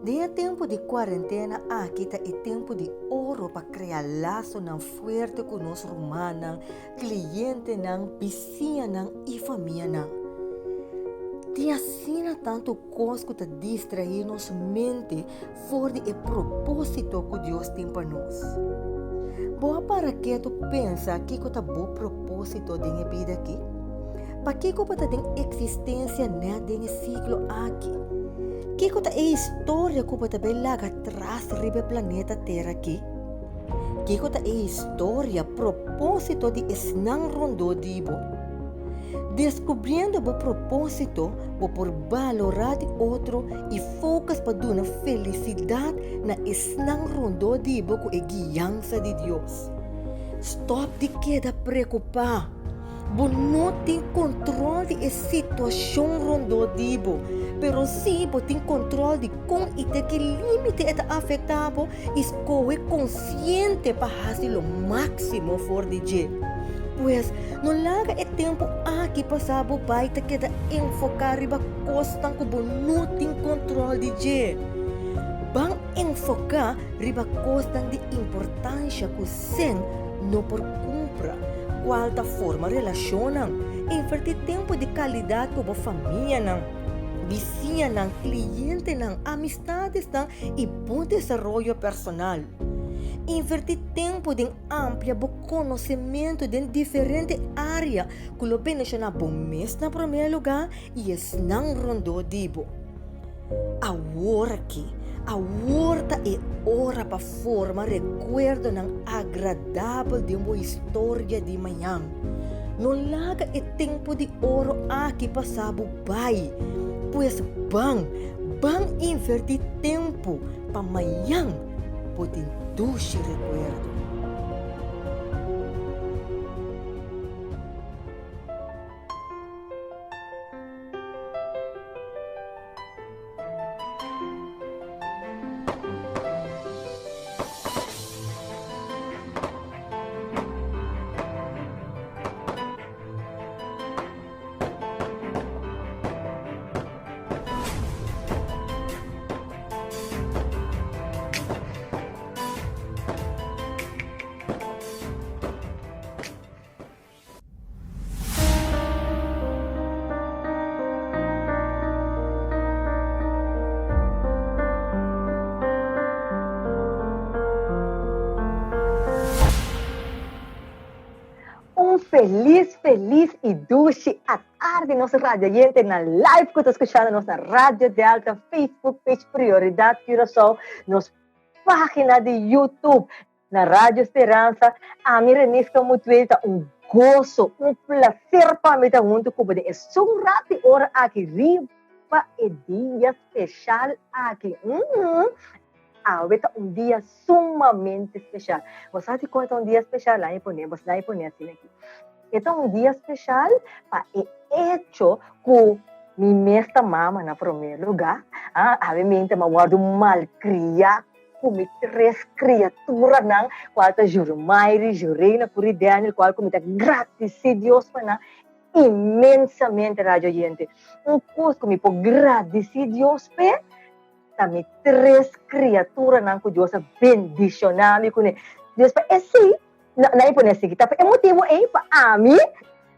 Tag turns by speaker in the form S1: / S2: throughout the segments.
S1: Den e tempu di kuarentena aki ta e tempu di oro pa krea lasonan fuerte ku nos rumannan, klientenan, bisiñanan i famianan. Tin asina tantu kos ku ta distraí nos mente for di e propósito ku Dios tin pa nos. Bo a para ketu pensa kiko ta bo propósito den e bida aki? Pakiko bo ta den eksistensia nèt den e siglo aki? Kiko ta e historia ku bo ta bai laga tras riba e planeta Tera aki? Kiko ta e historia, propósito di esnan rondó di bo? Deskubriendo bo propósito, bo por balorá di otro i focus pa duna felisidat na esnan rondó di bo ku e guiansa di Dios. Stòp di keda preokupá. Bo no tin kontrol di e situashon rondó di bo, pero sí bo tin kontrol di kon i te ki límite e ta afektá bo i skohe konsiente pa hasi lo máksimo for di dje. Pues, no laga e tempu aki pasá bo bai ta keda enfoká riba kosnan ku bo no tin kontrol di dje. Ban enfoká riba kosnan di importansha ku sèn no por kumpra, kual ta forma relashonnan, invertí tempu di kalidat ku bo famianan, bisiñanan, klientenan, amistadesnan i bo desaroyo personal. Invertí tempu den amplia bo konosementu den diferente área ku lo bendishoná bo mes na promé lugá i esnan rondó di bo. Awor aki, awor ta e ora pa forma rekuerdonan agradabel den bo historia di mañan. No laga e tempu di oro aki pasa bo bai. Pues ban, ban invertí tempu pa mañan bo tin dushi rekuerdo.
S2: Un felis felis y dushi atardi nos radioyentenan live cu ta scuchando nos na Radio Delta, Facebook page Prioridad Curaçao, nos pagina di YouTube. Na Radio Speransa, ami Renisca Mutuel ta un goso, un placer pa mi ta hunto cu bo den esun rat di ora aki riba e dia special aki. Mm-hmm. Awe ta un dia sumamente special. Bo sa dikon e ta un dia special? Laat mi pone, bo laat mi pone asina aki. E ta un dia special pa e hecho cu mi mes ta mama na prome lugar. Ah, awe mi ta wordo malcria ku mi tres kriaturanan, kual ta Jurmairi, Jureina ku Ridaniel, kual ku mi ta gradisí Dios pa nan inmensamente, radio oyente. Un kos ku mi por gradisí Dios p'e ta mi tres kriaturanan ku Dios a bendishoná mi kuné. Dios pa esei, na mi pone así, ta pa e motibu ei pa ami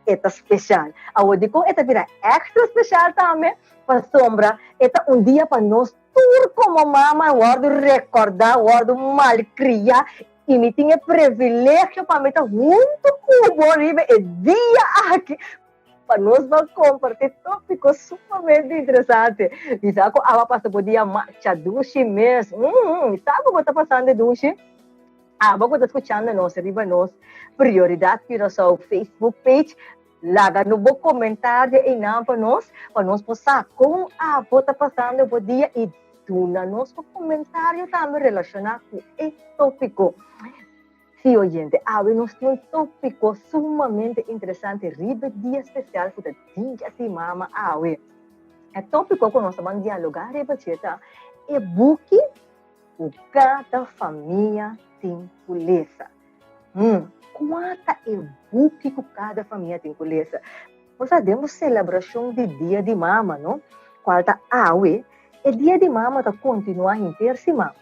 S2: e ta speshal. Awor dikon e ta bira èkstra speshal tambe? Pasobra e ta un dia pa nos Tur komo mama wòrdu rekòrdá, wòrdu malkriá i mi tin e privilegio pa mi ta huntu ku bo riba e dia aki pa nos ban kompartí tópiko sumamente interesante. Mi sa ku awa pasa bo dia masha dushi mes. Mi sa ku bo ta pasando dushi. Abo ku ta skuchando nos riba nos Prioridat Curaçao Facebook page. Laga no bo komentario einan pa nos, pa nos por sa kon abo ta pasando bo dia i duna nos bo komentario tambe relashoná ku e tópiko. Sí, oyente, awe nos tin un tópiko sumamente interesante riba e dia spesial ku ta Dia di Mama awe. E tópiko ku nos ta ban dialogá riba dje ta e buki ku kada famia tin ku lesa. Hmm, kua ta e buki ku kada famia tin ku lesa? Bo sa, den bo selebrashon di Dia di Mama, no? Kual ta awe. E Dia di Mama ta kontinuá henter siman.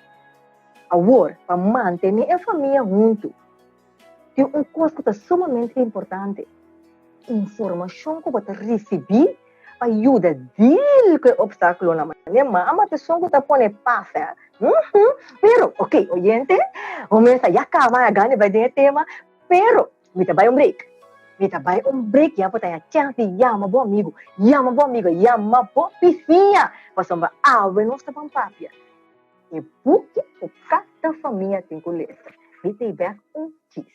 S2: Awor, pa mantené e famia huntu, tin un kos ku ta sumamente importante, informashon ku bo ta risibí pa yuda deal ku e opstákulonan. Manera mama ta esun ku ta pone pas, eh? Pero, ok, oyente, bo mester ya kaba ya gana bai den e tema, pero mi ta bai un break. Mi ta bai un break ya bo ta haña chèns di yama bo amigu, yama bo amiga, yama bo bisiña, pasobra awe nos ta ban papia. E buki ku kada famia tin ku lesa. Mi ta bek un chis.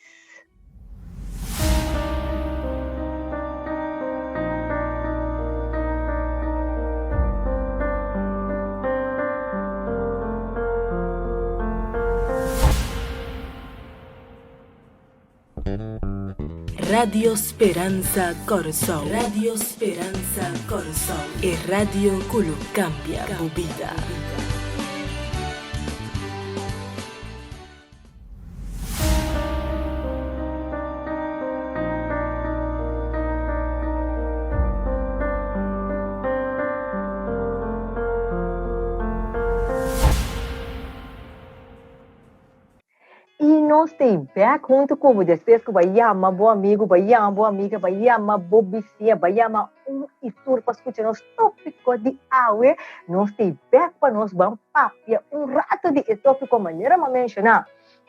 S3: Radio Speransa Kòrsou. Radio Speransa Kòrsou. E radio ku lo kambia bo bida.
S2: I nos ta ei bèk huntu ku bo despues ku bo a yama bo amigu, bo a yama bo amiga, bo a yama bo bisiña, bo a yama un i tur pa skucha nos tópiko di awe. Nos ta ei bèk pa nos ban papia un ratu di e tópiko manera mi a menshoná,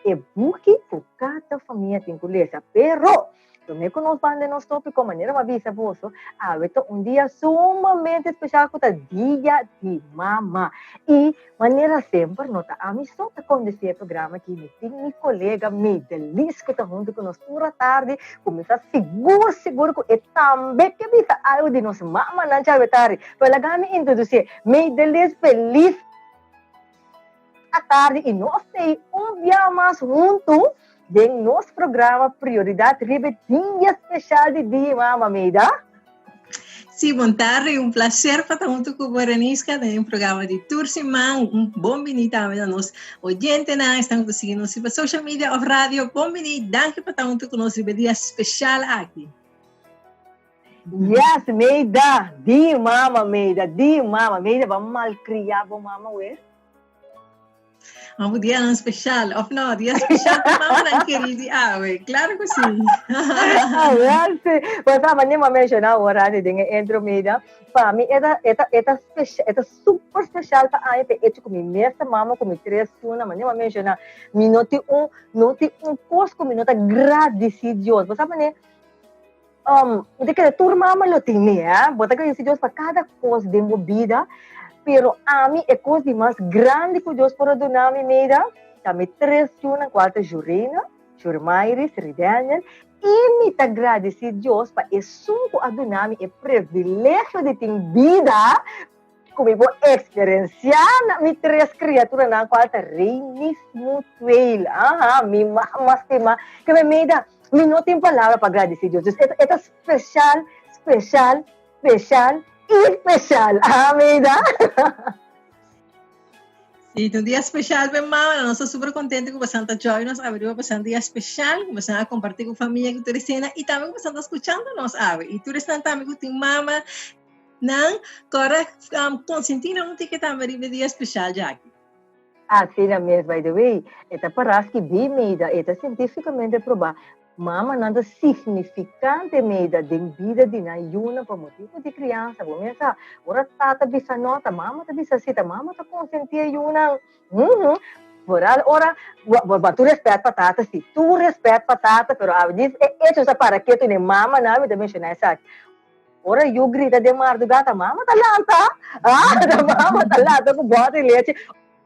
S2: e buki ku kada famia tin ku lesa. Pero Promé ku nos ban den nos tópiko, manera mi a bisa boso, awe ta un dia sumamente spesial ku ta Dia di Mama. I manera semper no ta ami so ta kondusí e programa aki, mi tin mi kolega Maydelis ku ta huntu ku nos tur atardi, ku mi sa sigur sigur ku e tambe ke bisa algu di nos mamanan djawe tardi. Pero laga mi introdusié. Maydelis, felis atardi i nos t'ei un bia mas huntu Den nos programa Prioridad riba e dia special di Dia Mama, Meida.
S4: Sí, bon tarde, un placer pa ta hunto cu Bereniska den un programa di tur siman. Un bon bini tambe na nos oyentenan, esnan cu ta sigui nos riba social media of radio. Bon bini, danki pa ta hunto cu nos riba e dia special aki.
S2: Yes, Meida, di mama, Meida, di mama. Meida, ba malcria bo mama, we.
S4: Un dia nan special, of no, dia special pa mama nan querido di awe. Claro que sí.
S2: Ah, wel, sí. Pues a mani ma menciona ora di den e intro mida. Pa mi eta eta eta special, eta super special pa aña pe hecho ku mi mesa mama ku mi tres yuna, mani ma menciona mi no tin un no tin un kos ku mi no ta gradisi Dios. Bo sa mane Um, mi ta kere tur mama lo tin mi, eh? Bo ta gradisi Dios pa kada kos den bo bida, pero ami e kos di mas grandi ku Dios por a duna mi, Meida, ta mi tres yunan, kual ta Jurena, Jurmairis, Ridaniel, i mi ta gradisi Dios pa esun ku a duna mi e privilegio di tin bida ku mi por eksperensiá na mi tres kriaturanan, kual ta Reinis Mutueel. Aha, mi mama stima. Ke mi Meida, Mi no tin palabra pa gradisí Dios. Dus e ta speshal, speshal, speshal i speshal. Amen, da?
S4: Sí, un dia speshal pa mama. Nos ta super kontento ku boso ta join nos awe riba boso dia speshal, ku boso a kompartí ku famia ku tur esena i tambe ku boso ta skuchando nos awe. I tur esnan tambe ku tin mama nan, kòrda konsentí nan un tiki tambe riba e dia speshal djaki.
S2: Asina mes, by the way, e ta pará skibí meida, e ta sientífikamente probá, mamanan ta signifikante meida den bida di nan yunan pa motibu di kriansa. Bo mes sa, ora tata bisa no, ta mama ta bisa si, ta mama ta konsentí e yunan. Uhum. Vooral ora, bo tur rèspèt pa tata si, tur rèspèt pa tata, pero awe e echo sa para ketu n'e mamanan mi ta menshoná esaki. Ora yu grita den mardugá, ta mama ta lanta. Ah, ta mama ta lanta ku bòter di lechi.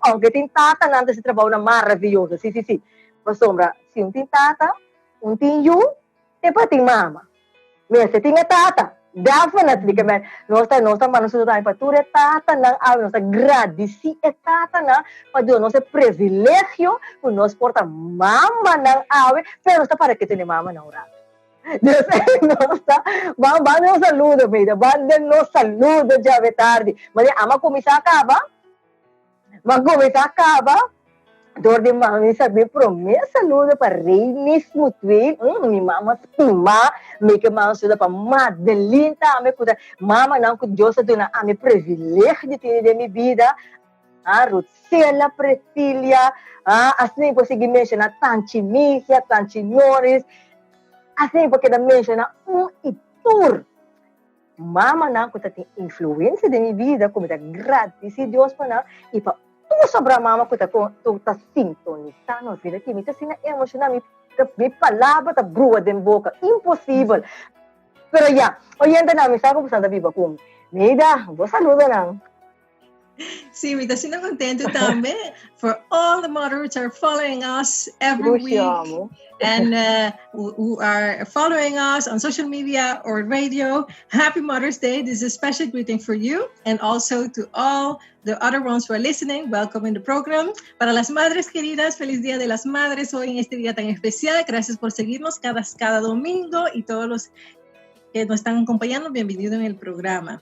S2: Ounke tin tatanan ta hasi trabounan maravioso, si, si, si. Pasobra si un tin tata, un tin yu, te por tin mama. Mester tin e tata. Definitely ke men. Nos ta, nos ta manda saludo tambe pa tur e tatanan awe. Nos ta gradisí e tatanan pa duna nos e privilegio ku nos por ta mamanan awe, pero nos ta para ke tene mamanan un rato. Nos ta ban ban nos saludo, mira, ban den nos saludo djawe tardi. Maria, ama kuminsá kaba? Ma kuminsá kaba? Door di mami sa mi promé saludo pa Reinis Mutuil, mi mama stima, mi ke manda saludo pa Madeline tambe ku ta mamanan ku Dios a duna ami privilegio di tene den mi bida, ah, Ruthsela Precilia, ah, asina mi por sigui menshoná Tanchi Misia, Tanchi Noris, asina mi por keda menshoná un i tur. Mamanan ku ta tin influensia den mi bida ku mi ta gradisí Dios pa nan i pa tur sobra mama ku ta ku ta sintonisá nos bida aki. Mi ta asina emoshoná, mi mi palabra ta brua den boka, imposibel. Pero ya, oyentenan mi sa ku boso ta biba ku mi. Neida, bo saludo nan.
S4: Sí, mi ta asina contento tambe for all the mothers are following us every week and who, who are following us on social media or radio. Happy Mother's Day. This is a special greeting for you and also to all the other ones who are listening. Welcome in the program. Para las madres queridas, feliz Día de las Madres hoy en este día tan especial. Gracias por seguirnos cada, cada domingo y todos los que nos están acompañando, bienvenido en el programa.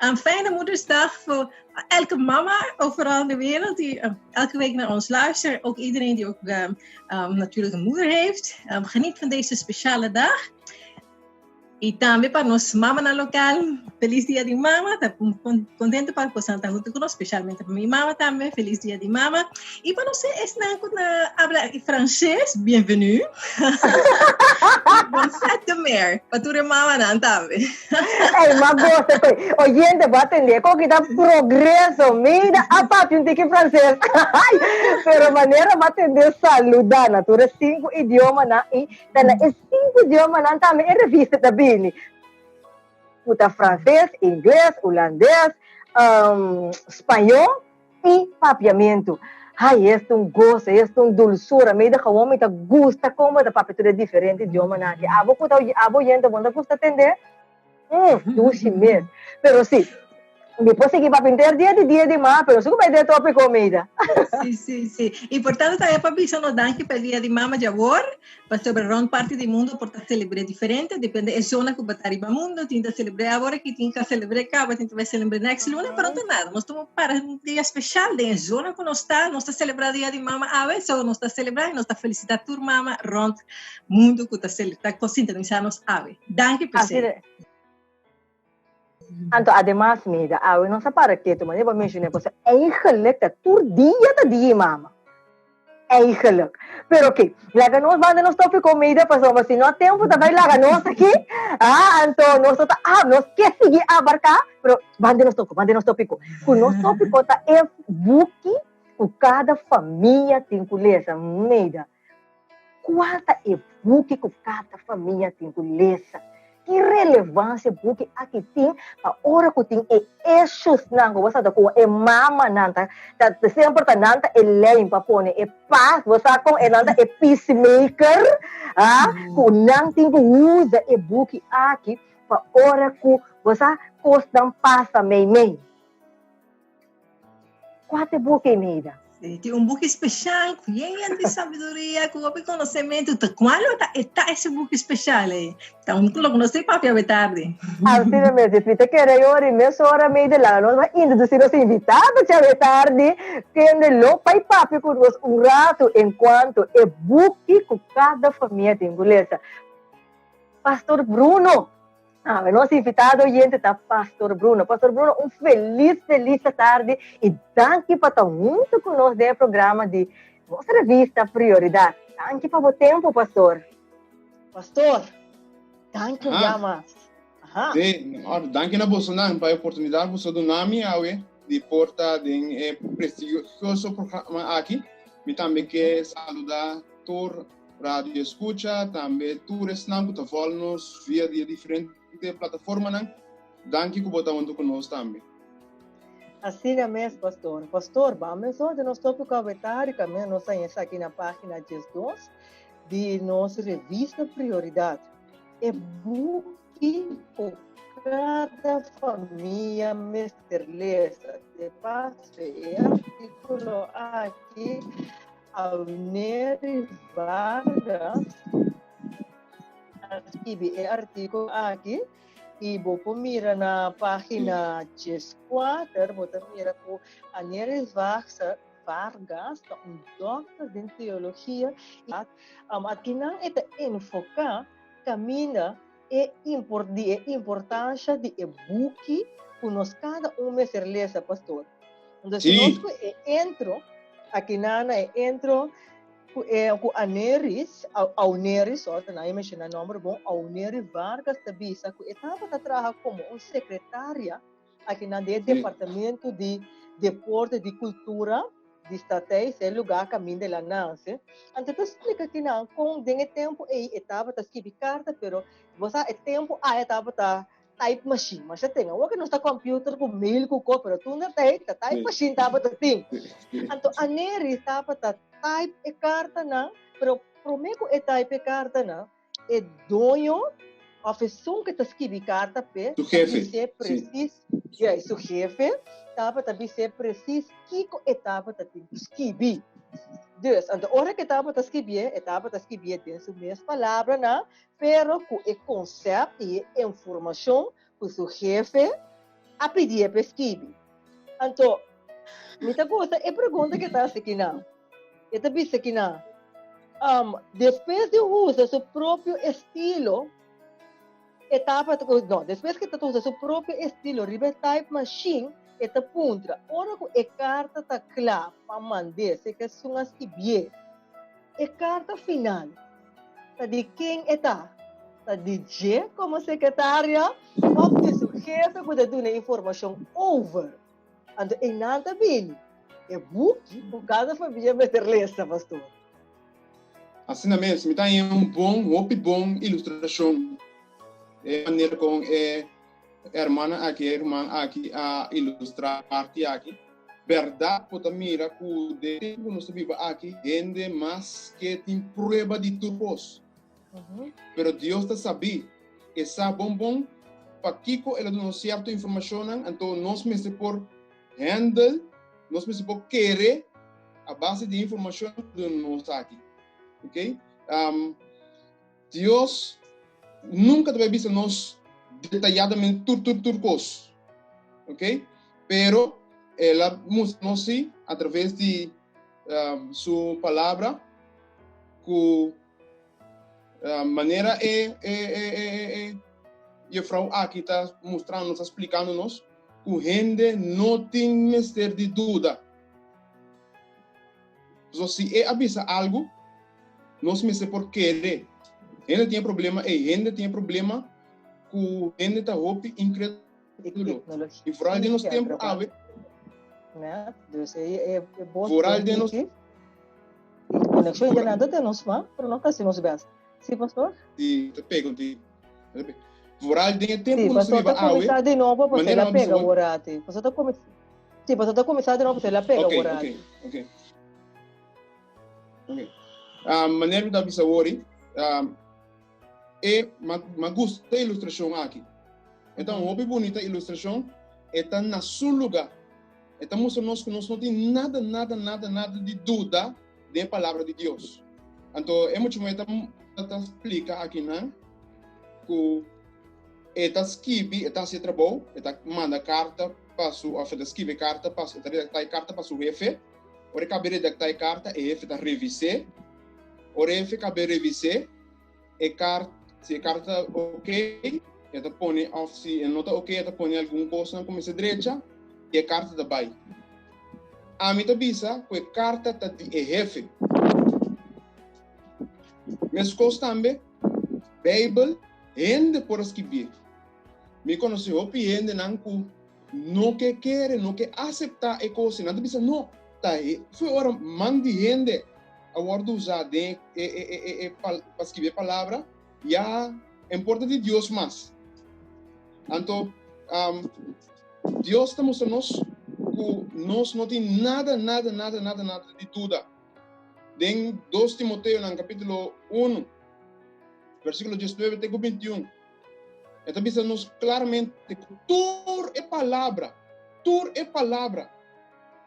S4: Een fijne Moedersdag voor elke mama overal in de wereld die eh, elke week naar ons luistert. Ook iedereen die ook um, natuurlijk een moeder heeft. Um, geniet van deze speciale dag. I tambe pa nos mamanan lokal, felis dia di mama. Ta contento pa ku ta huntu ku nos, spesialmente pa mi mama tambe, felis dia di mama. I pa nos esnan ku ta habla franses, bienvenue. Bon fête de mère, pa tur e mamanan tambe.
S2: Ey, ma gosta koe. Oyente, bo a tende kon ki ta progreso. Mida a papia un tiki franses. Pero manera bo a tende saluda na tur e sinku idiomanan i ta na e sinku idiomanan tambe e revista ta bini. Ku ta franses, ingles, hulandes, spañó i papiamentu. Ai, esta un goso, esta un dulsura. Mida gewoon mi ta gusta kon bo ta papia tur e diferente idiomanan aki. Abo ku ta, abo oyente bo no ta gusta tende? Mm, dushi mes. Pero si, mi por sigui papia henter dia di dia di ma, pero su ku bai den tópiko mida.
S4: Sí, sí, sí. Importante también pa bisa nos danki pa e dia di mama djawor, pasobra rond parti di mundo por ta celebr'é diferente, depende e zona ku bo ta riba mundo, tin ta celebr'é awor aki, tin ka celebr'é kaba, tin ta bai celebr'é next luna, pero no ta nada. Nos tuma para un dia special den e zona ku nos ta, nos ta celebra dia di mama awe, so nos ta celebra i nos ta felicita tur mama rond mundo ku ta ta sintonisa nos awe. Danki
S2: Así
S4: p'esei.
S2: de. Anto ademas mida, awe nos a para ketu, manera bo a menshoné cosa, eigenlijk ta tur dia ta dia di mama. Eigenlijk. Pero oké, laga nos banda nos tópiko mida pasobra si no tempu ta bai laga nos aki, ah, anto nos no ta, ah, nos ke sigui abarká, pero banda nos tópiko, banda nos tópiko. Ku nos tópiko ta e buki ku kada famia tin ku lesa, mida. Kua ta e buki ku kada famia tin ku lesa? Ki relevansia e buki aki tin pa ora ku tin e issuesnan ku bo sa ta ku e mamanan ta ta semper ta nan ta e lei pa pone e pas, bo sa kon e nan ta e peacemaker, ah, ku nan tin ku usa e buki aki pa ora ku bo sa kosnan pasa meimei. Kua ta e buki ei, Neida?
S4: Sí, tin un buki special ku yen di sabiduria, ku hopi konosementu. Ta kual lo ta e ta ese buki special ei? Ta un ku lo konosé papia awe tardi.
S2: Asina mes, mi ta kere yori mesora Neida laga nos bai introdusí nos invitado djawe tardi, kende lo bai papia ku nos un ratu enkuanto e buki ku kada famia tin ku lesa. Pastor Bruno. Awe nos invitado oyente ta Pastor Bruno. Pastor Bruno, un feliz, feliz tarde y danki pa ta hunto cu nos den e programa di nos revista Prioridad. Danki pa bo tempo, Pastor. Pastor, danki un bia mas.
S5: Aha. Sí, danki na bosonan pa e oportunidad boso duna mi awe di por ta den e prestigioso programa aki. Mi tambe ke saluda tur Radio Escucha, tambe tur esnan ku ta follow nos via di e diferente plataformanan. Danki ku bo ta huntu ku nos tambe.
S2: Asina mes, Pastor. Pastor, ban mesora den nos tópiko awe tardi, kaminda nos haña esaki na página diesdos di nos revista Prioridat. E buki ku kada famia mester lesa. De paso, e artíkulo aki Auneri Vargas a skibi e artíkulo aki i bo por mira na página dieskuater, bo ta mira ku Aneris Vargas. Vargas ta un dòkter den teologia i akinan e ta enfoká kaminda e di e importansha di e buki ku nos kada un mester lesa, pastor. Entonces, si nos ku e entro, akinan na e entro ku e ku Aneris, Auneris, sorry, nan a menshoná nòmber bon, Auneri Vargas ta bisa ku e tabata traha komo un sekretaria akinan den e departamento di deporte di kultura di Statijs, e lugá kaminda el a nase. Anto e ta splika kinan kon den e tempu ei e tabata skibi karta, pero bo sa e tempu aya tabata type machine, masha ten. Awor ke nos ta computer ku mail ku kos, pero tunda ta ei ta type machine tabata tin. Anto Aneris tabata type e kartanan, pero promé ku e type e kartanan, E doño of esun ke ta skibi karta p'e
S5: Su
S2: ta
S5: jefe,
S2: bis'é
S5: sí.
S2: presis, ja, su jefe tabata bis'é presis kiko e tabata tin ku skibi. Dus, anto ora ku e tabata skibié, e tabata skibié den su mes palabranan, pero ku e konsèpt i e informashon ku su jefe a pidié p'e skibi. Anto, mi ta gusta e pregunta ku e ta hasi kinan. E ta bisa kinan, Um, despues di usa su propio estilo, e tabata, no, despues ku e ta usa su propio estilo riba e type machine, e ta puntra, ora ku e karta ta kla pa mand'é, si ke esun a skibié, e karta final ta di ken e ta? Ta di dje komo sekretaria òf di su hefe ku ta duna e informashon over? Anto einan ta bini e buki ku kada famia mester lesa, pastor.
S5: Asina mes, mi ta haña un bon, hopi bon ilustrashon. E manera kon e hermana aki, e ruman aki a ilustrá parti aki. Bèrdat bo ta mira ku den tempu ku nos ta biba aki, hende mas ke tin prueba di tur kos. Pero Dios ta sabí, e sa bon bon pakiko el a duna nos sierto informashonnan, anto nos mester por handle, nos mester por kere a base di informashon ku el a duna nos aki. Ok? Um, Dios nunka ta bai bisa nos detayadamente tur tur tur kos. Ok? Pero el a mustra nos sí a traves di um, su palabra ku Manera e e e e e juffrouw aki ta mustrando nos, ta splikando nos, ku hende no tin mester di duda. So si e a bisa algu, nos mester por kere. Hende tin e problema ei, hende tin e problema ku hende ta hopi inkredulo. I vooral den nos tempu awe. Vooral den nos.
S2: Conexión internet no tenemos más, pero no hacemos best. Sí, pastor?
S5: Sí, te pego, te Vooral den e tempo
S2: Sí,
S5: ku nos
S2: pastor,
S5: biba
S2: ta
S5: awe,
S2: kuminsá di nobo, pues
S5: manera
S2: el a
S5: nos
S2: pega
S5: bisa
S2: orati. Pastor ta kuminsá, sí, pastor ta kuminsá di nobo, pues el a pega
S5: Ok, ok,
S2: orati.
S5: ok. Ok. Ah, manera mi ta bisa wori, ah, e ma, ma gusta e ilustrashon aki. E ta un hopi bunita ilustrashon, e ta na su lugá. E ta mustra nos ku nos no tin nada, nada, nada, nada di duda den e Palabra di Dios. Anto e mucha muhé ta ta splika akinan ku e ta skibi, e ta hasi e trabou, e ta manda karta pa su, òf e ta skibi e karta pa su, e ta redaktá e karta pa su hefe. Ora e kaba e redaktá e karta, e hefe ta revis'é. Ora e hefe kaba e revis'é, e karta, si e karta ta oké, e ta pone, òf si e no ta oké, e ta pone algun kosnan ku mester drecha i e karta ta bai. Ami ta bisa ku e karta ta di e hefe. Meskos tambe, Beibel hende por a skibié. Mi konosé hopi hendenan ku no ke kere, no ke aseptá e kos i nan ta bisa, No, ta foi ora man di hende a wòrdu usá den e e e e pa skibi e palabra, ya en porta di Dios mas. Anto, um, Dios ta mustra nos ku nos no tin nada, nada, nada, nada, nada di duda. Den 2 Timoteo, nan kapítulo 1, versíkulo 19 te ku 21, e ta bisa nos klaramente ku tur e palabra, tur e palabra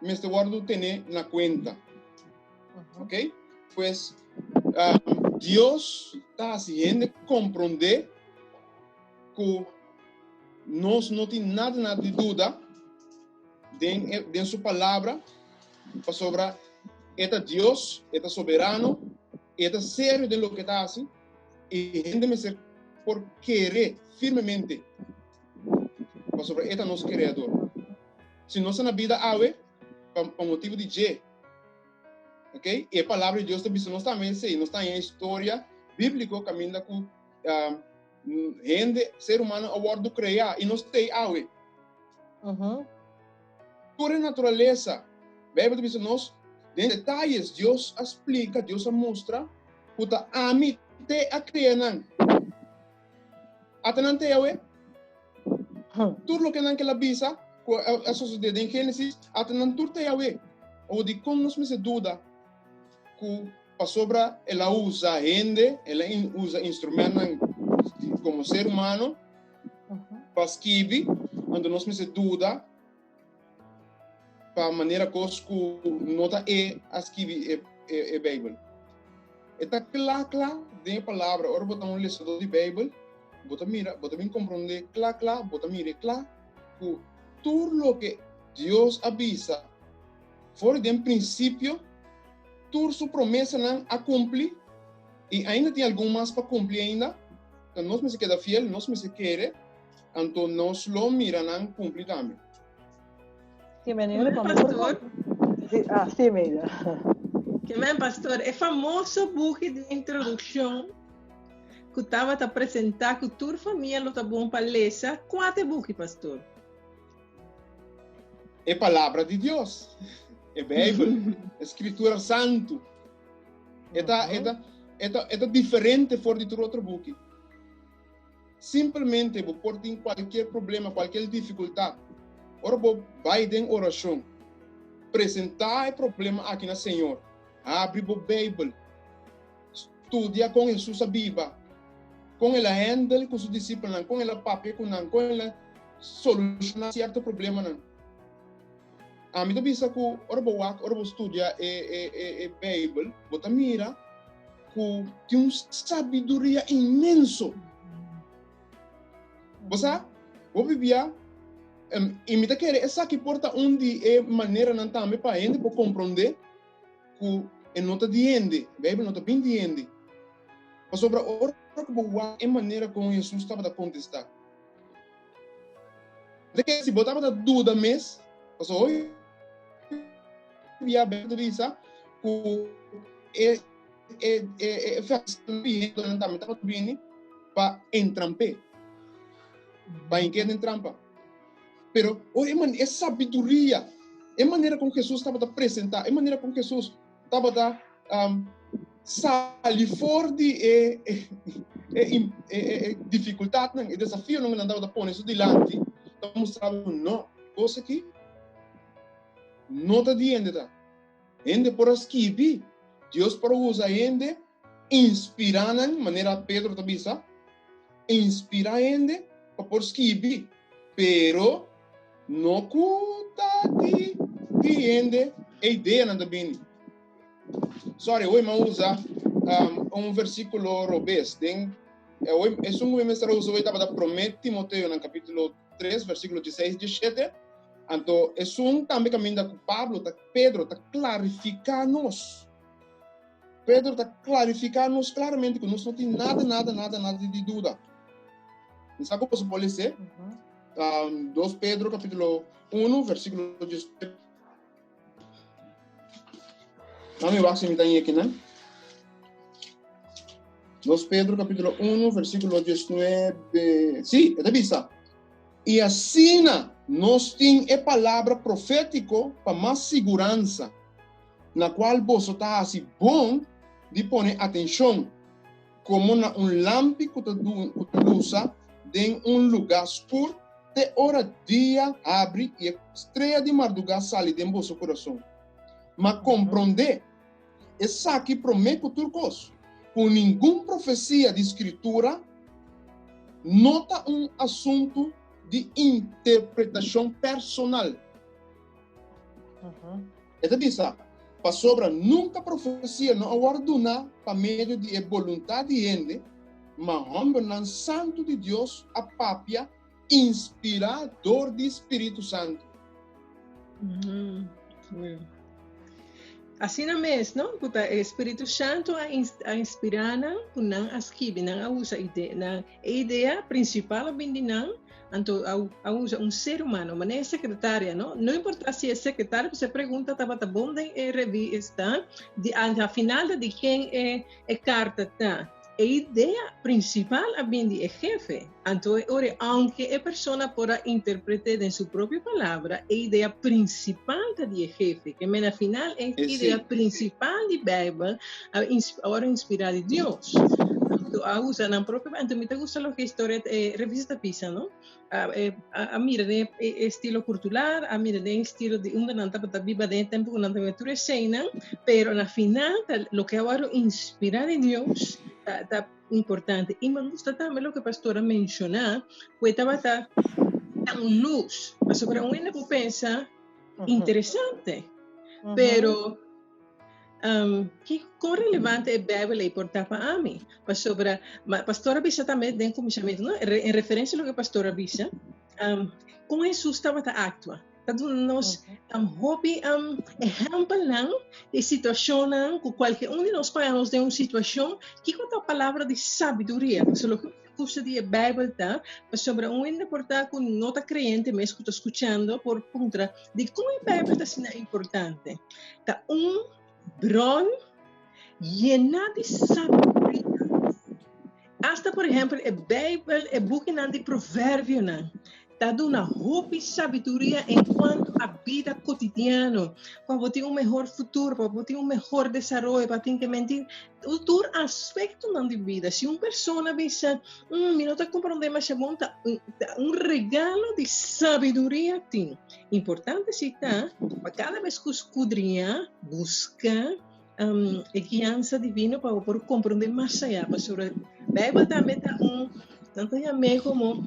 S5: mester wòrdu tene na kuenta. Ok? Pues, um, Dios ta hasi hende komprondé ku nos no tin nada nada di duda den, den su palabra. Pasobra e ta Dios, e ta soberano, e ta serio den loke e ta hasi, i hende mester por kere firmemente pasobra e ta nos Kreador. Si nos ta na bida awe, pa pa motibu di dje. Ok? I e Palabra di Dios ta bisa nos tambe esei. Nos ta haña historia bíbliko kaminda ku hende, ser humano a wòrdu kreá i nos t'ei awe. Tur e naturalesa, Beibel ta bisa nos, den detayes Dios a splika, Dios a mustra ku ta ami te a krea nan. Ata nan te awe. Tur loke nan kel a bisa ku a sosodé den Génesis, ata nan tur te awe. Awor dikon nos mester duda ku pasobra el a usa hende, el a usa instrumentnan komo ser humano pa skibi, anto nos mester duda pa manera kos ku no ta e a skibi e e Beibel. E ta kla kla den e palabra. Ora bo ta un lesadó di Beibel, bo ta mira, bo ta bin komprondé kla kla, bo ta mira e kla ku tur loke Dios a bisa for di den prinsipio, tur su promesanan a kumpli i ainda tin algun mas pa kumpli ainda. Ta nos mester keda fiel, nos mester kere, anto nos lo mira nan kumpli tambe.
S2: Sí, meneer,
S4: Pastor.
S2: Sí, ah, sí, meneer.
S4: Que men, pastor, e famoso buki di introducción ku tabata presentá ku tur famia lo ta bon pa lesa, kua ta e buki, pastor?
S5: E Palabra di Dios, e Bijbel, e Scritura Santu. E ta, e ta, e ta, e ta diferente for di tur otro buki. Simplemente bo por tin cualkier problema, cualkier dificultad. Ora bo bay den oracion, presenta e problema aki na Señor. Habri bo Bijbel. Studia con Jesus a biba, con el a handle cu su discipelnan, con el a papia cu nan, con el a soluciona cierto problemanan. Ami ta bisa cu ora bo wak, ora bo studia e, e, e, e Bijbel, bo ta mira cu tin un sabiduria inmenso. Bo sa, bo bibia, um, y mi ta kere esaki por ta un di e maneranan tambe pa hende por comprende cu e no ta di hende, Bijbel no ta bin di hende. Pasobra ora cu bo wak e manera con Jesus tabata contesta, De ke si bo tabata duda mes, pasobra hopi bia Bijbel ta bisa ku e e e e festinan tambe tabata bini pa entramp'é, pa hink'é den trampa. Pero ora e man e sabiduria, e manera kon Hesus tabata presentá, e manera kon Hesus tabata sali for di e e e difikultatnan, e desafionan ku nan tabata pone su dilanti, ta mustra bo ku no, kos aki no ta di hende ta. Hende por a skibi, Dios por a usa hende, inspirá nan, manera Pedro ta bisa, inspirá hende pa por skibi, pero No ku ta di di hende e ideanan ta bini. Sorry, hoy mi a usa um, un versículo robes. Den, eh, hoy, esun ku mi mester a usa hoy tabata promé Timoteo nan capítulo 3, versículo 16, 17. Anto, esun tambe kaminda ku Pablo ta, Pedro ta klarifiká nos. Pedro ta klarifiká nos klaramente ku nos no tin nada, nada, nada, nada di duda. Mi sa ku boso por lese. Um, 2 Pedro capítulo 1, versículo 17. Mami, wak si mi ta aqui, né? 2 Pedro capítulo 1, versículo 19. Sí, e ta bisa. I asina nos tin e palabra profético pa mas siguransa, na cual boso ta haci bon di pone atencion, komo na un lampi ku ta lusa den un lugá skur te ora dia habri i e strea di mardugá sali den boso kurason. Ma komprondé esaki promé ku tur kos, ku ningun profesia di Skritura no ta un asuntu di interpretashon personal. E ta bisa, Pasobra nunka profesia no a wòrdu duná pa medio di e boluntat di hende, ma hòmbernan santu di Dios a papia inspirá dor di spiritu santu.
S4: Asina mes, no? Ku ta e Spiritu Santu a a inspirá nan ku nan a skibi, nan a usa ide nan e idea prinsipal a bin di nan, anto a a usa un ser humano, manera e sekretaria, no? No importá si e sekretaria pasobra e pregunta tabata bon den e revista, di a final ta di ken e e karta ta. E idea prinsipal a bin di e hefe, anto e ora aunke e persona por a interpret'é den su propio palabra, e idea prinsipal ta di e hefe. Ke men a final e idea prinsipal di Beibel a wòrdu inspirá di Dios. Anto a usa nan propio, anto mi ta gusta loke historia e revista ta bisa, no? A mira den e estilo kultural, a mira den e estilo di unda nan tabata biba den e tempu ku nan tabata tur eseinan, pero na final ta loke a wòrdu inspirá di Dios ta ta importante. I mi gusta tambe loke pastor a menshoná, ku e tabata ta un lus, pasobra un hende por pensa interesante, pero Um, ki kon relevante e Bijbel ei por ta pa ami? Pasobra, ma pastor a bisa tambe den kuminsamentu, no? En referensia loke pastor a bisa, um, kon Hesus tabata aktua. Ta duna nos um, hopi um, ehèmpelnan di situashonnan ku kualke un di nos paña nos den un situashon, kiko ta palabra di sabiduria? Pasobra loke gusta di e Bijbel ta, pasobra un hende por ta ku no ta kreyente mes ku ta skuchando por puntra, Dikon e Bijbel ta asina importante? Ta un bron yená di sabiduria. Asta, por ehèmpel, e Bijbel, e bukinan di Proverbionan, ta duna hopi sabiduria en kuanto a bida kotidiano, pa bo tin un mehor futuro, pa bo tin un mehor desaroyo, pa tin ke mentir tur aspektonan di bida. Si un persona bisa, Mm, mi no ta comprende masha bon, ta un, ta un regalo di sabiduria tin. Importante si ta, pa cada vez ku skudriña, busca um, e guianza divino pa bo por comprende mas allá. Pasobra Bijbel tambe ta un, nan ta llam'é como,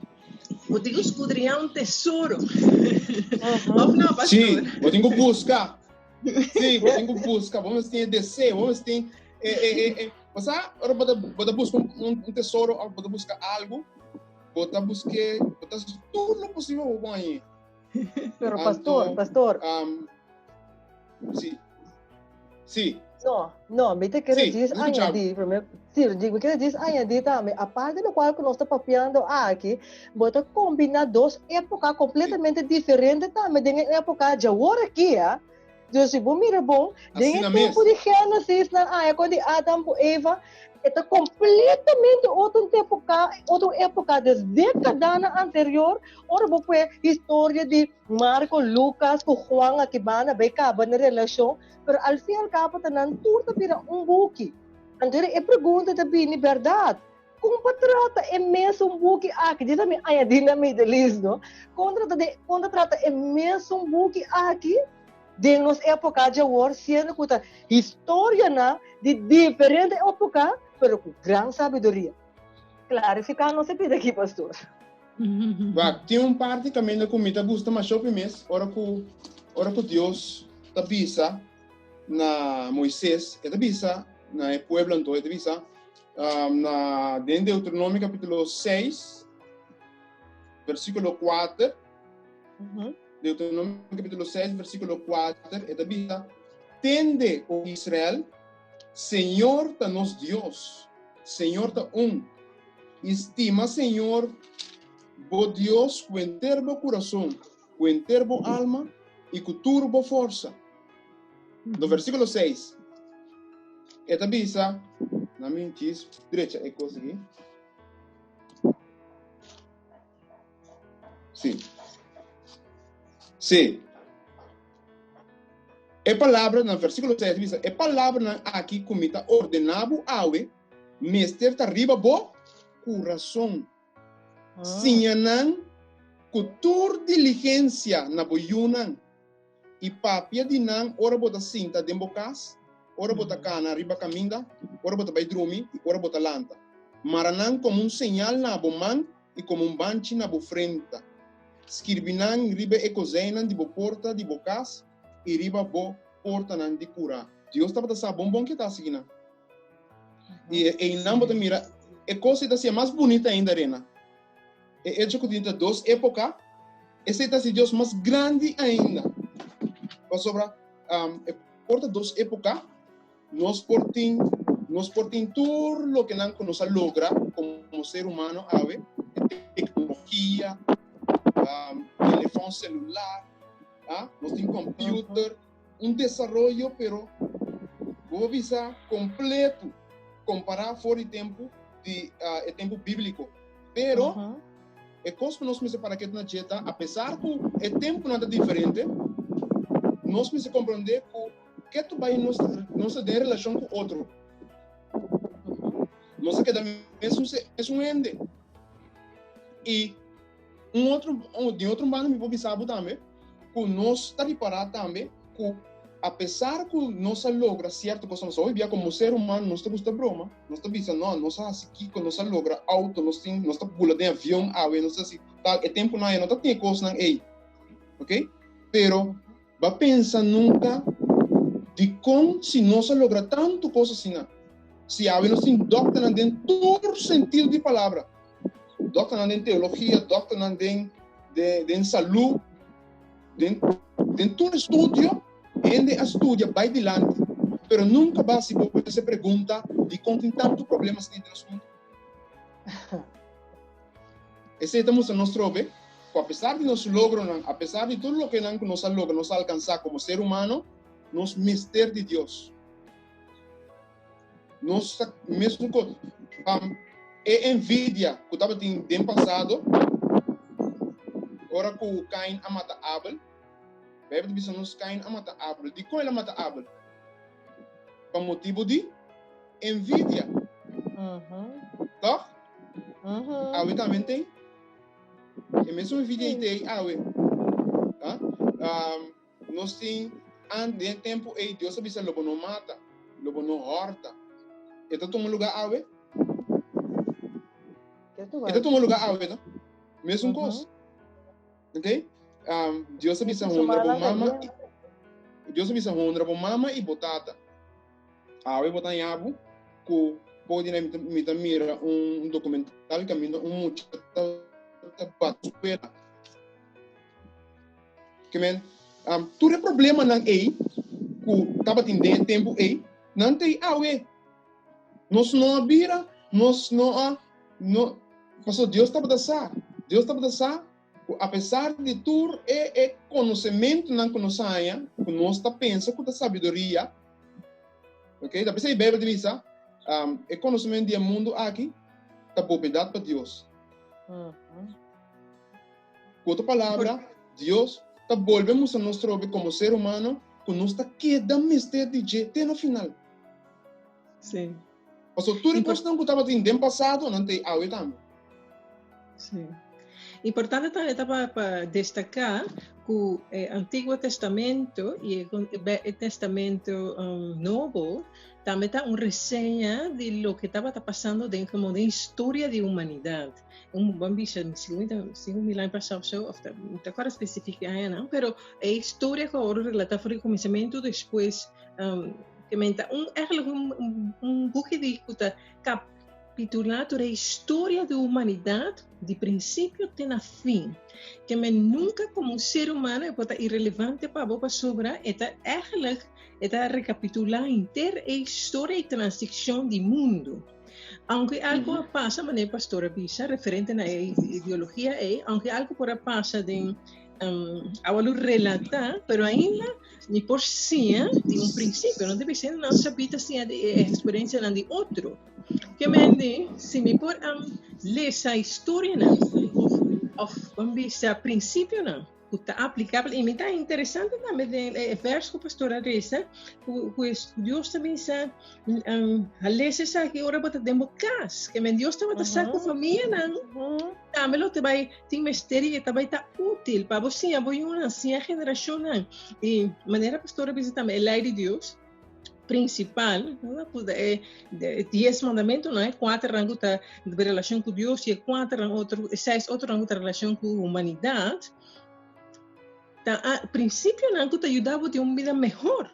S4: bo tin ku skudriña un tesoro. Of no, pastor?
S5: Sí, bo tin ku busca. Sí, bo tin ku busca. Bo mester tin e deseo, bo mester tin e, e, e, e Bo sa, ora bo ta, bo ta buska un, un, un tesoro of bo ta buska algu, bo ta busk'é, bo ta hasi tur lo posibel pa bo por hañ'é.
S2: Pero pastor,
S5: Anto,
S2: pastor.
S5: um, sí. Sí.
S2: No, no, mi te kere
S5: Sí,
S2: djis
S5: mi escucha.
S2: añadí, primer, sí, mi kere djis añadí tambe, aparte lo cual ku nos ta papiando aki, bo ta kombiná dos époka kompletamente diferente tambe den e époka djawor aki, ah. Dus si bo mira bon, den e
S5: Asina mes.
S2: tempu di Génesis nan aya kon di Adam ku Eva, e ta kompletamente otro époka, otro époka, dus dékadanan anterior, ora bo pue historia di Marko, Lukas ku Juan aki banda bai kaba na relashon, pero al fin al kabo ta nan tur ta bira un buki. Anto e pregunta ta bini bèrdat, Kon pa trata e mesun buki aki? Disa mi añadí na mi delis, no? Kon trata de, kon ta trata e mesun buki aki den nos époka djawor, siendo ku ta historianan di diferente époka, pero ku gran sabiduria? Klarifiká nos e pida aki, pastor.
S5: Wak, tin un parti kaminda ku mi ta gusta masha hopi mes, ora ku, ora ku Dios ta bisa na Moises, e ta bisa na e pueblo anto, e ta bisa, Um, na, den Deuteronomio capítulo 6, versículo 4. Deuteronomio capítulo 6, versículo 4, e ta bisa, Tende, o Israel, Señor ta nos Dios, Señor ta un. I stima Señor bo Dios ku enter bo kurason, ku enter bo alma i ku tur bo forsa. No versículo 6, e ta bisa, na mi chis drecha e kos aki. Sí. Sí. E palabra na versículo 6 bisa, e palabranan aki ku mi ta ordená bo awe, mester ta riba bo kurason. Siña nan ku tur diligensia na bo yunan i papia di nan ora bo ta sinta den bo kas, ora bo ta kana riba kaminda, ora bo ta bai drumi i ora bo ta lanta. Mara nan komo un señal na bo man i komo un banchi na bo frenta. Skirbi nan riba e kozeinnan di bo porta di bo kas i riba bo portanan di kurá. Dios tabata sa bon bon ke ta sigui nan. I einan bo ta mira e kos ei ta hasié mas bunita ainda, Rena. E echo ku tin ta dos époka, esei ta hasi Dios mas grandi ainda. Pasobra um, e Por ta dos époka, nos por tin nos por tin tur loke nan ku nos a logra komo ser humano awe, teknologia, telefòn selular, nos tin computer, un desaroyo pero bo por bisa kompleto kompará for di tempu di e tempu bíbliko. Pero e kos ku nos mester para ketu na dje ta, apesar ku e tempunan ta diferente, nos mester komprondé ku ketu bai nos nos ta den relashon ku otro. Nos ta keda mesun mesun hende. I un otro di otro banda mi por bisa bo tambe ku nos ta ripará tambe ku apesar ku nos a logra sierto kosnan, pasobra hopi bia komo ser humano nos ta gusta broma. Nos ta bisa, no, nos a hasi kiko, nos a logra auto, nos tin, nos ta bula den avion awe, nos ta hasi tal. E tempunan ei no ta tin e kosnan ei. Ok? Pero, ba pensa nunka dikon si nos a logra tantu kos asina, si awe nos tin dòkternan den tur sentido di palabra, dòkternan den teologia, dòkternan den, den, den salú, den, den tur estudio, Hende a studia bai dilanti, pero nunka ba hasi bo mes e pregunta dikon tin tantu problema asina den nos mundu. Esei ta mustra nos trobe ku apesar di nos logronan, apesar di tur lokenan ku nos a logra, nos a alkansá komo ser humano, nos mester di Dios. Nos ta mesun kos. E envidia ku tabatin den pasado, ora ku Kain a mata Abel, Bijbel ta bisa nos Kain a mata Abel. Dikon el a mata Abel? Pa motibu di envidia. Tòg? Awe tambe tin. E mesun envidia ei t'ei awe. Nos tin, den e tempu ei Dios a bisa lo bo no mata, lo bo no hòrta. E ta tuma lugá awe? E ta tuma lugá awe, no? Mesun kos. Ok? Um, Dios a bisa honra bo mama. Dios a bisa honra bo mama i bo tata. Awe bo ta yabu ku podi na mi ta mira un documental kaminda un mucha ta ta batuela. Ke men, um, tur e problemanan ei ku tabatin den e tempu ei, nan ta ei awe. Nos no a bira, nos no a, no, paso Dios tabata sa, Dios tabata sa ku apesar di tur e e konosementunan ku nos haña, ku nos ta pensa ku ta sabiduria, ok, ta p'esei Beibel ta bisa, um, e konosementu di e mundu aki ta bobedat pa Dios. Ku otro palabra, Dios ta bolbe mustra nos trobe komo ser humano ku nos ta keda mester di dje te na final.
S4: Sí.
S5: Paso tur e kosnan ku tabatin den pasado, nan ta awe tambe.
S4: Sí. Importante tambe ta pa, pa destaká ku e Antiguo Testamento i e, e Testamento um, Nobo tambe ta un reseña di loke tabata pasando den como den historia di humanidad. Un bon bisa, 5000 aña pasá of so, of ta, no te acuerdo específico aña, no? Pero e historia ku awor relata for di kuminsamentu despues um, que menta un eigenlijk un, un, un buki di ku ta kapitulá tur e historia di humanidad di principio te na fin. Que men nunca como un ser humano e por ta irrelevante pa bo pasobra e ta eigenlijk e ta rekapitulá henter e historia i transiccion di mundo. Aunke algo a pasa, manera pastor a bisa, referente na e ideologia ei, aunke algo por a pasa den um, awalo relatá, pero ainda mi por siña di un principio, no debe ser nan sabí ta siña di e experiencianan di otro. Ke men di, si mi por um, lesa historianan of, of ban bisa principionan ku ta aplikabel i mi ta interesante tambe den e vers ku pastor a resa ku ku Dios ta bisa um, lesa esaki ora bo ta den bo kas ke men Dios tabata sa ku famianan tambe lo te bai tin mester i e ta bai ta útil pa bo siña bo yunan siña generashonnan i manera pastor a bisa tambe e lei di Dios principal, no? E dies mandamentonan, e kuaternan ku ta relashon ku Dios i e kuaternan otro, e seis otronan ku ta relashon ku humanidat, ta prinsipionan ku ta yuda bo tin un bida mehor.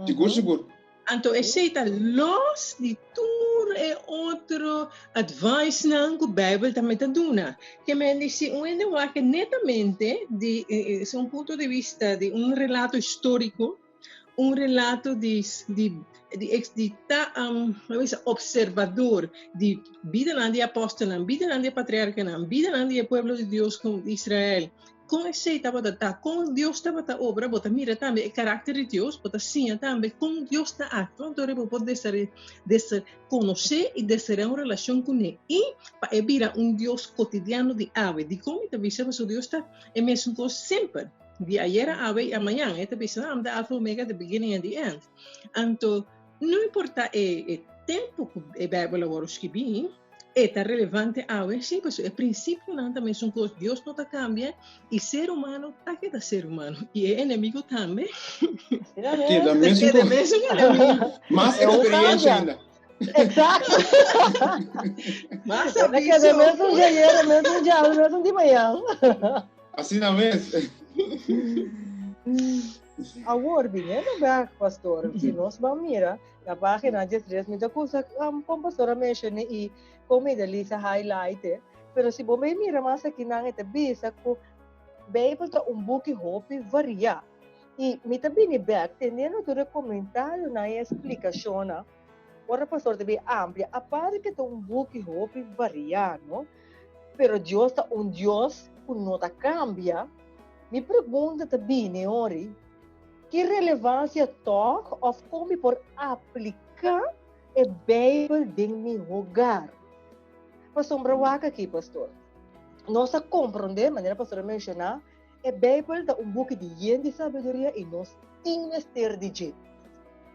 S5: Sigur, sigur.
S4: Anto esei ta los di tur e otro advicenan ku Bijbel tambe ta duna. Ke men di si un hende wak netamente di un punto di bista di un relato historico, Un relato di di di ex di ta um, bisa observador di bidanan di apòstelnan, bidanan di patriarkanan, bidanan di e pueblo di Dios kon Israel. Kon esei tabata ta, kon Dios tabata obra, bo ta mira tambe e karakter di Dios, bo ta siña tambe kon Dios ta aktua, anto bo por desare, desar, konosé i desereá un relashon kuné i pa e bira un Dios kotidiano di awe. Dikon mi ta bisa? Pasobra Dios ta e mesun kos semper, di ayera, awe i amañan. E ta bisa, I'm the Alpha Omega, the beginning and the end. Anto, no importa e, e tempu ku e Bijbel a wòrdu skibí, e ta relevante awe, sí, pasobra e prinsipionan ta mesun kos. Dios no ta kambia i ser humano ta keda ser humano. I e enemigo tambe.
S5: Keda mesun
S4: keda mesun enemigo.
S5: Mas experiencia ainda.
S2: Exacto.
S4: Mas
S2: aviso. Keda mesun di ayer, mesun di awe, mesun di mañana.
S5: Asina mes.
S2: Awor, biniendo bek, pastor, si nos ban mira na página 13, mi ta kusa um, kon pastor a mencioné i kon mi Lisa highlight e, pero si bo bay mira mas aki nan e ta bisa ku Bijbel ta un buki hopi variá. I mi ta bini bek teniendo tur e komentarionan i eksplikashonnan, ora pastor ta bin amplia, aparte ke ta un buki hopi variá, no? Pero Dios ta un Dios ku no ta kambia. Mi pregunta ta bini ori, ki relevansia tòg òf kon mi por apliká e Beibel den mi hogar? Pasobra wak aki, pastor, nos a komprondé, manera pastor a menshoná, e Beibel ta un buki di yen di sabiduria i nos tin mester di dje.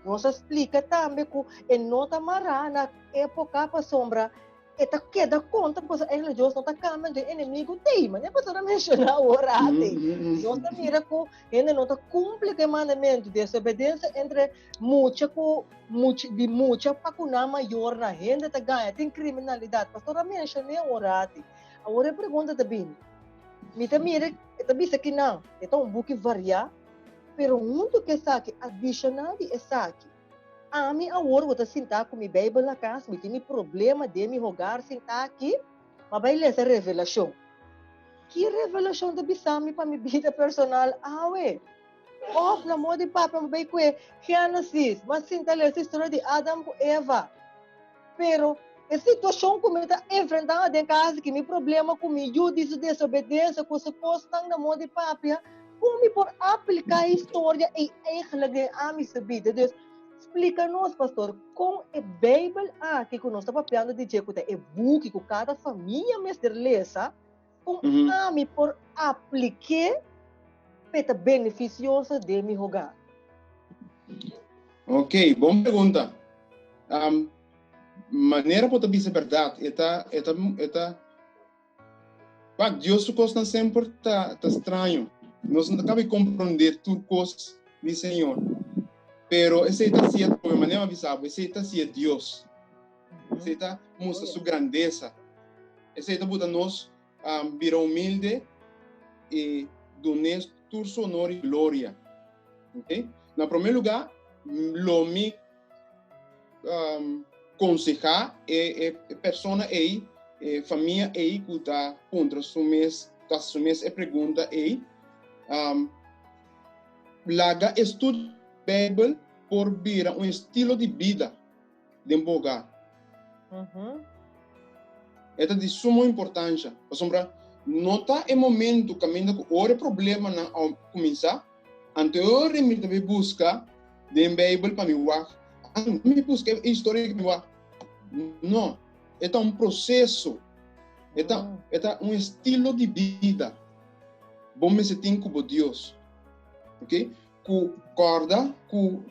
S2: Nos a splika tambe ku e no ta mará na époka pasobra E ta keda konta pasobra eigenlijk Dios no ta kambia, anto e enemigo t'ei. Manera pastor a menshoná awor ate. Nos ta mira ku hende no ta kumpli ku e mandamentu, desobedensia entre mucha ku mucha di mucha pa ku nan mayornan, hende ta gaña, tin kriminalidat. Pastor a menshoné awor ate. Awor e pregunta ta bini, mi ta mira e ta bisa kinan, e ta un buki variá, pero huntu ku esaki, adishonal di esaki, Ami awor bo ta sintá ku mi Beibel na kas, mi tin mi problema den mi hogar sintá aki, ma bai lesa Revelashon. Ki revelashon ta bisa mi pa mi bida personal awe? Òf na moda di papia mi bai kue Génesis, mi a sinta lesa historia di Adam ku Eva. Pero e situashon ku mi ta enfrentando den kas aki, mi problema ku mi yu di su desobedensia, ku su kosnan na moda di papia, Kon mi por apliká e historia ei eigenlijk den ami su bida? Dus, splika nos, pastor, kon e Beibel aki ku nos ta papiando di dje, ku ta e buki ku kada famia mester lesa, kon ami por aplik'é pa e ta benefisioso den mi hogar?
S5: Ok, bon pregunta. Manera bo ta bisa bèrdat, e ta, e ta, e ta. Wak, Dios su kosnan semper ta, ta straño. Nos no ta kabe komprondé tur kos di Señor. Pero esei ta hasié, komo manera mi a bisa bo, esei ta hasié Dios. Esei ta mustra su grandesa. Esei ta buta nos um, bira humilde i dun'é tur su honor i gloria. Okay? Na promé lugá, lo mi um, konsehá e, e, persona ei, e famia ei ku ta puntra su mes, ta su mes e pregunta ei, um, laga estudio Bijbel por bira un estilo di bida den bo hogar. E ta di sumo importancia. Pasobra no ta e momento caminda cu ora e problemanan a cuminsa, anto e ora mi ta bay busca den Bijbel pa mi wak. Mi busca e historia pa mi wak. No, e ta un proceso. E ta, e ta un estilo di bida. Bo mester tin cu bo Dios. Ok? Cu corda cu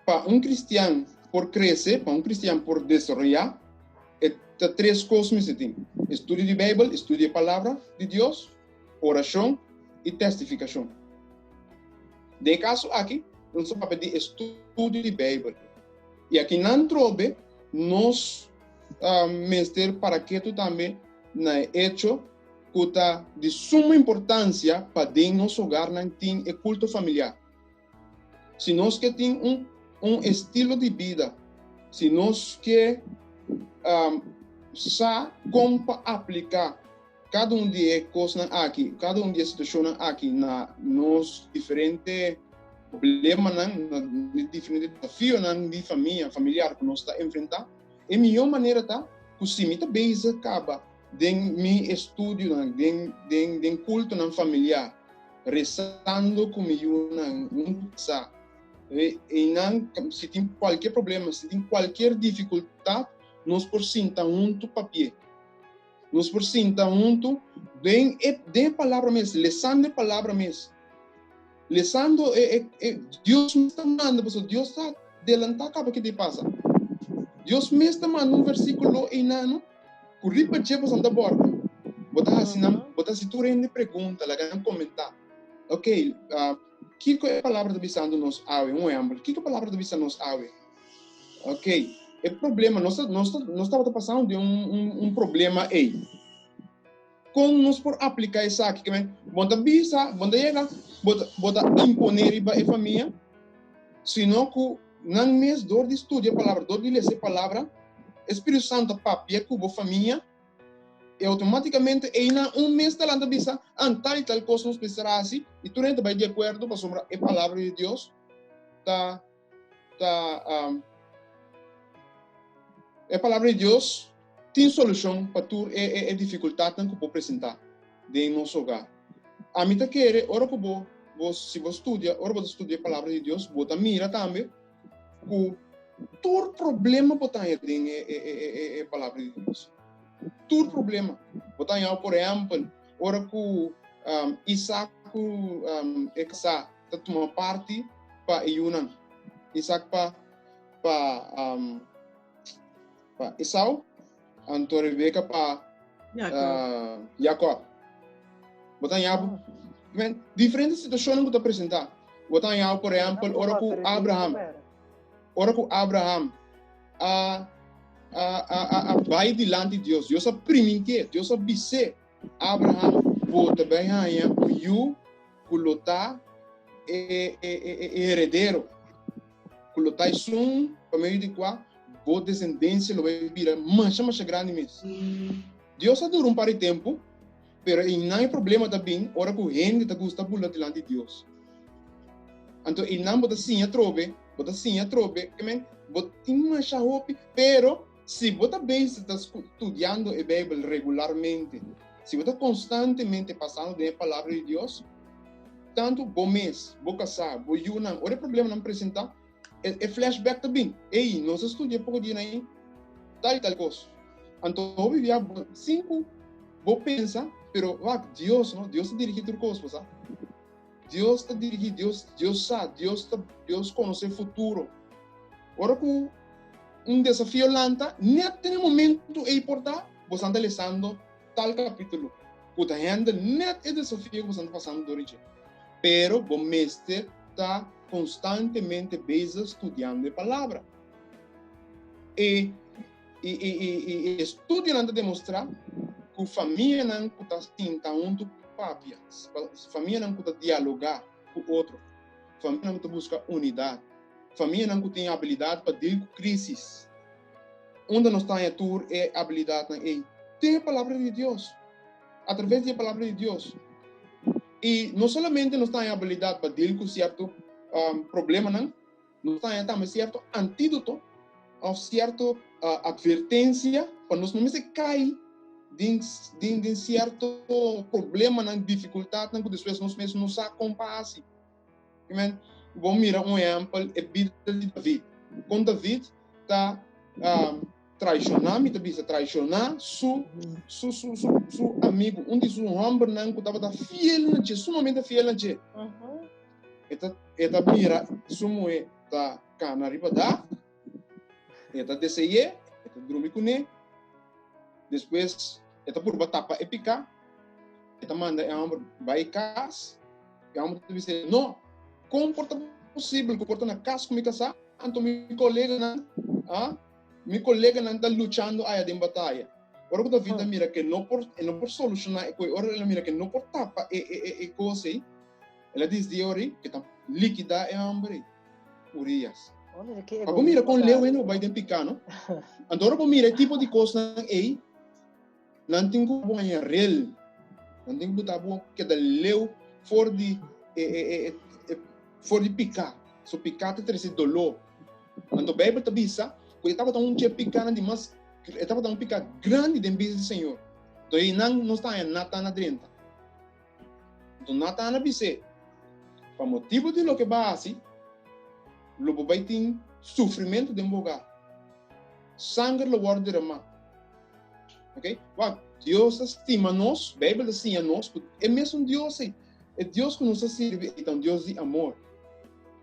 S5: pa un cristian por crece, pa un cristian por desaroya, e ta tres cos mester tin, estudio di Bijbel, estudio di e Palabra di Dios, oracion y testificacion. Den e caso aki, nos ta papia di estudio di Bijbel. Y aki nan trobe nos mester para ketu tambe na e hecho ku ta di suma importansia pa den nos hogarnan tin e kulto familiar. Si nos ke tin un un estilo di bida, si nos ke um, sa kon pa apliká kada un di e kosnan aki, kada un di e situashonnan aki na nos diferente problemanan, na diferente desafionan di famia, familiar ku nos ta enfrentá, e mihó manera ta ku si mi ta bezig kaba den mi estudionan, den den den kultonan familiar, resando ku mi yunan huntu sa, einan si tin kualkier problema, si tin kualkier difikultat, nos por sinta huntu papi'é. Nos por sinta huntu den e den e palabra mes, lesando e palabra mes. Lesando e e e Dios mes ta manda, pasobra Dios ta delantá kaba ke ta pasa. Dios mes ta manda un versíkulo einan ku riba dje boso ta bòrda. Bo ta hasi nan, bo ta hasi tur hende pregunta, laga nan komentá. Ok, uh, kiko e palabra ta bisando nos awe? Un ehèmpel, kiko e palabra ta bisa nos awe? Ok, e problema, nos, nos, nos tabata pasando den un, un, un problema ei. Kon nos por apliká esaki? Ke men, bo ta bisa, bo ta yega, bo ta, bo ta imponé riba e famia, sino ku nan mes dor di studia e palabra, dor di lesa e palabra, e Spiritu Santu ta papia ku bo famia, e automáticamente einan un mes ta lanta bisa, an tal i tal kos nos mester hasi, i tur hende ta bai di akuerdo pasobra e palabra di Dios ta ta um, e palabra di Dios tin solushon pa tur e, e, e difikultatnan ku por presentá den nos hogar. Ami ta kere ora ku bo, bo si bo studia, ora bo ta studia e palabra di Dios, bo ta mira tambe ku tur problema bo ta haña den e, e, e, e, e palabra di Dios. Tur problema. Bo ta haña, por ehèmpel, ora ku um, Isaac ku um, e kasá ta tuma parti pa e yunan. Isaac pa pa um, pa Esau, anto Rebeka pa
S4: Jacob.
S5: uh, Jacob. Bo ta haña men, diferente situacionnan ku ta presentá. Bo ta haña, por ehèmpel, ora ku Abraham, ora ku Abraham a a a a, a bai dilanti Dios, Dios a primintié, Dios a bis'é, Abraham, bo ta bai haña un yu ku lo ta e, e, e, e heredero, ku lo ta esun pa medio di kua bo desendensia lo bai bira masha masha grandi mes. Dios a dura un par di tempu, pero einan e problema ta bin ora ku hende ta gusta bula dilanti Dios. Anto einan bo ta siña trobe, bo ta siña trobe, ke men, bo tin masha hopi, pero si bo ta bezig ta studiando e Bijbel regularmente, si bo ta konstantemente pasando den e Palabra di Dios, tantu bo mes, bo kasá, bo yunan, ora e problemanan presentá, e, e flashback ta bin. Ei, nos a studia poko dia ei, tal i tal kos. Anto hopi bia bo sin ku bo pensa, pero wak, Dios, no? Dios ta dirigí tur kos, bo sa. Dios ta dirigí, Dios, Dios sa, Dios ta, Dios konosé futuro. Ora ku un desafio lanta, net den e momento ei por ta, bo ta lesando tal kapítulo ku ta handle net e desafio ku bo ta pasando dor di dje. Pero bo mester ta konstantemente bezig studiando e palabra. E, e, e, e, e estudionan ta demostrá ku famianan ku ta sinta huntu papia, famianan ku ta dialogá ku otro, famianan ku ta buska unidat, famianan ku tin abilidat pa deal ku krisis. Unda nos ta haña tur e abilidatnan ei? Den e Palabra di Dios. A traves di e Palabra di Dios. I no solamente nos ta haña abilidat pa deal ku sierto um, problemanan, nos ta haña tambe sierto antídoto òf sierto uh, advertensia pa nos no mester kai den, den, den sierto problemanan, difikultatnan ku despues nos mes no sa kon pa hasi. Amen. Bo mira un ehèmpel, e bida di David. Kon David ta um, traishoná, mi ta bisa traishoná su, su, su, su, su amigu, un di su hòmbernan ku tabata fiel na dje, sumamente fiel na dje. E ta, e ta mira su muhé ta kana riba dak, e ta dese'é, e ta drumi kuné, despues e ta purba tapa e piká, e ta manda e hòmber bai kas, E hòmber ta bisa, No, kon por ta posibel ku por ta na kas ku mi kasá, anto mi koleganan, ah, mi koleganan ta luchando aya den bataya? Ora ku David a mira ku e no por, e no por solushoná e kos, ora el a mira ku e no por tapa e, e, e, e kos ei, el a disdi ora ei ku e ta likidá e hòmber ei, Urias.
S2: Oh, mira ki
S5: Pa bo mira
S2: egoismo
S5: kon leu
S2: ta.
S5: hende bo bai den piká, no? Anto ora bo mira e tipo di kosnan ei, Nan tin ku baña rel. Nan tin ku buta bo keda leu for di e, e, e, e, e For di piká. So piká ta trese doló. Anto Beibel ta bisa ku e tabata un dje pikánan di mas, e tabata un piká grandi den bista di Señor. Anto einan nos ta haña Natan a drenta. Anto Natan a bis'é, Pa motibu di loke bo a hasi, lo bo bai tin sufrimentu den bo hogar. Sanger lo wòrdu deramá. Ok? Wak, Dios ta stima nos, Beibel ta siña nos ku e mesun Dios ei, E Dios ku nos ta sirbi ei ta un Dios di amor.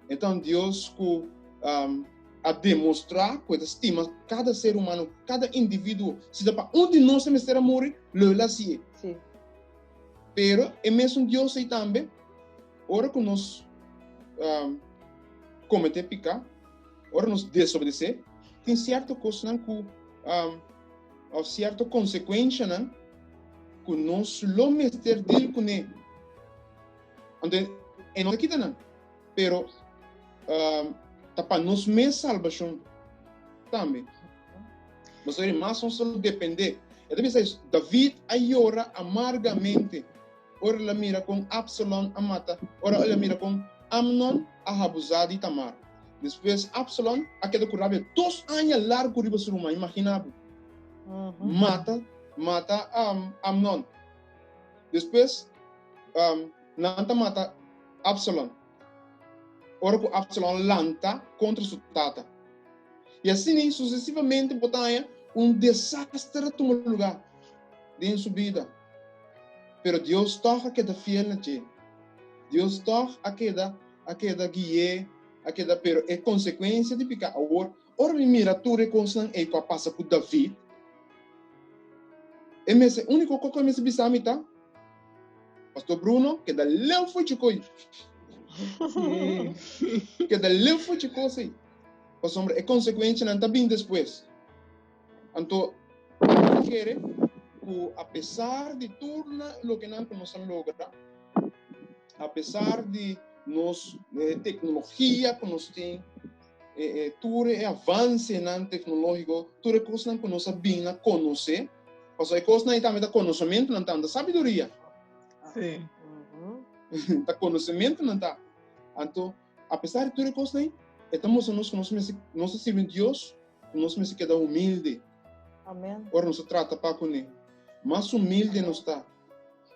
S5: E ta un Dios ku um, a demostrá ku e ta stima kada ser humano, kada individuo. Si ta pa un di nos e mester a muri, lo el hasié.
S2: Sí.
S5: Pero e mesun Dios ei tambe, ora ku nos um, kometé piká, ora nos desobedesé, tin sierto kosnan ku um, òf sierto konsekuenshanan ku nos lo mester deal kuné. Anto e no ta kita nan, pero ta pa nos mes salbashon tambe. Pasobra mas nos ta dependé. E ta bisa David a yora amargamente ora el a mira kon Absalon a mata, ora el a mira kon Amnon a habusá di Tamar. Despues Absalon a keda ku rabia dos aña largu riba su ruman, imaginá bo. Mata, mata Amnon. Despues nan ta mata Absalon, ora ku Absalon lanta kontra su tata. I asina susesivamente bo ta haña un desaster a tuma lugá den su bida. Pero Dios tòg a keda fiel na dje. Dios tòg a keda a keda gui'é, a keda, pero e konsekuensia di piká awor, ora mi mira tur e kosnan ei ku a pasa ku David, e mester, úniko kos ku e mester bisa mi ta, Pastor Bruno, keda leu for dje koi. Keda leu for dje kos ei. Pasobra e konsekuensianan ta bin despues. Anto, mi kere ku apesar di tur loke nan ku nos a logra, apesar di nos teknologia ku nos tin, tur e avansenan teknológiko, tur e kosnan ku nos a bin a konosé, pasobra e kosnan ei tambe ta konosementunan ta, ta sabiduria.
S4: Sí.
S5: Ta konosementunan ta. Anto, apesar di tur e kosnan ei, e ta mustra nos ku nos mester, nos ta sirbi Dios, ku nos mester keda humilde.
S2: Amen.
S5: Ora nos ta trata pa kuné. Mas humilde nos ta,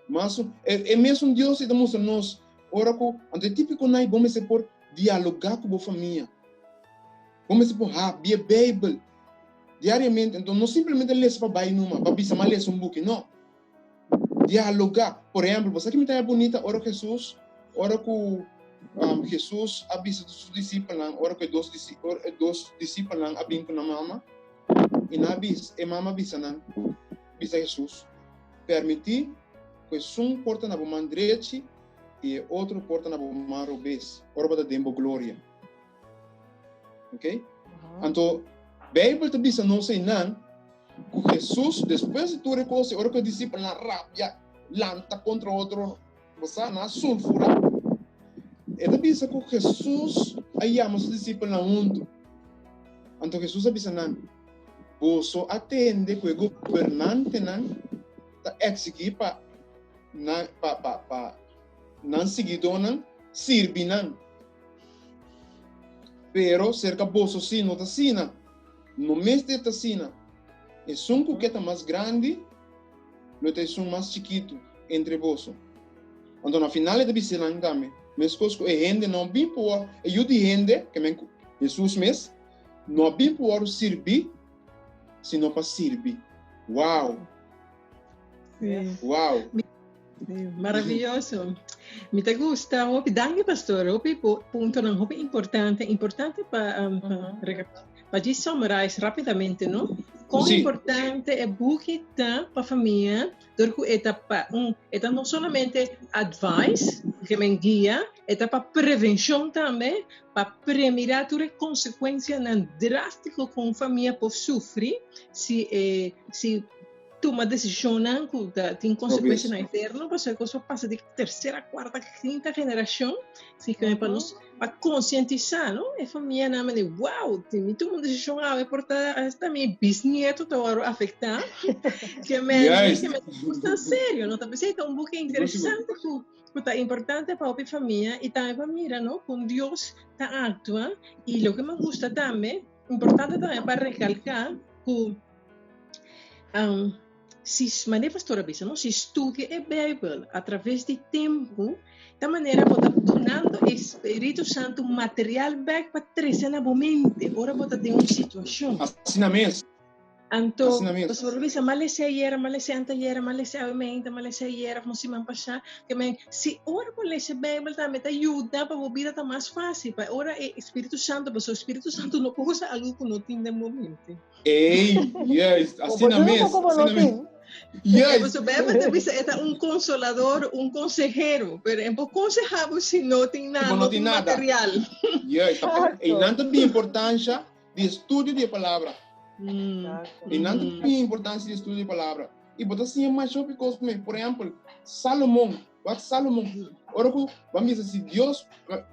S5: Mas e, e mesun Dios ta mustra nos ora ku anto e típiko nai bo mester por dialogá ku bo famia. Bo mester por habia Beibel diariamente. Anto no simplemente lesa pa bai numa, pa bisa ma lesa un buki, no. Dialogá. Por ehempel, bo sa ki mi ta haña bunita ora Jesus, ora ku um, Jesus a bisa su disipelnan, ora ku e dos, ora e dos disipelnan a bin ku nan mama, i nan a bisa, e mama a bisa nan, bisa Jesus, Permití ku esun por ta na bo man drechi i e otro por ta na bo man robes ora bo ta den bo gloria. Ok? Anto, Beibel ta bisa nos einan ku Hesus, despues di tur e kos, ora ku e disipelnan rabia, lanta kontra otro, bo sa, nan a sulfurá. E ta bisa ku Hesus a yama su disipelnan huntu. Anto Hesus a bisa nan, Boso a tende ku e gobernantenan ta eksigí pa nan pa pa pa nan siguidónan sirbi nan. Pero serka boso sí no ta asina. No mester ta asina. Esun ku ke ta mas grandi lo ta esun mas chikitu entre boso. Anto na final e ta bisa nan tambe, meskos ku e hende no bin por e yu di hende, ke men ku Hesus mes, No a bin por sirbi, sino pa sirbi. Wow!
S4: Sí.
S5: Wow!
S4: Maravilloso. Mi ta gusta, hopi danki pastor, hopi puntonan hopi importante, importante pa um, pa, pa just summarize rápidamente, no? Kon
S5: Sí.
S4: importante e buki ta pa famia, Dor ku e ta pa un, e ta no solamente advice, ke men guia, e ta pa prevenshon tambe, pa premirá tur e konsekuensianan drástiko ku un famia por sufri si e si tuma desishonnan ku ta tin konsekuensianan eterno, pasobra e kos por pasa di tersera, kuarta, kinta generashon, si ke pa nos. pa konsientisá, no? E famianan mende, wow, si mi tuma un desishon awe por ta hasta mi bisnieto ta wòrdu afektá. Ke men,
S5: Juist.
S4: ke men ta tan serio, no? Ta p'esei ta un buki interesante ku ku ta importante pa hopi famia i tambe pa mira, no, kon Dios ta aktua. I loke mi gusta tambe, importante tambe pa rekalká ku um, si manera pastor a bisa, no, si studia e Bijbel a traves di tempu, ta manera bo ta dunando e Spiritu Santu material bek pa trese na bo mente ora bo ta den un situashon.
S5: Asina mes.
S4: Anto,
S5: Asina mes.
S4: pastor a bisa, m'a lesa ayera, m'a lesa antayera, m'a lesa awe mainta, m'a lesa ayera, of un siman pasá. Ke men, si ora bo lesa e Bijbel tambe ta yuda pa bo bida ta mas fásil, pa ora e Spiritu Santu, pasobra Spiritu Santu no por usa algu ku no tin den bo mente.
S5: Ey, juist, asina mes. Asina mes.
S4: Juist. Pasobra Bijbel ta bisa e ta un consolador, un consehero, pero e por conseha bo si no tin nada, no tin material.
S5: Juist. E nan ta bin importancia di estudio di e palabra. E nan ta bin importancia di estudio di palabra. I bo ta siña masha hopi kos me. Por ehempel, Salomon. Wak Salomon. Ora ku bo a bisa si Dios,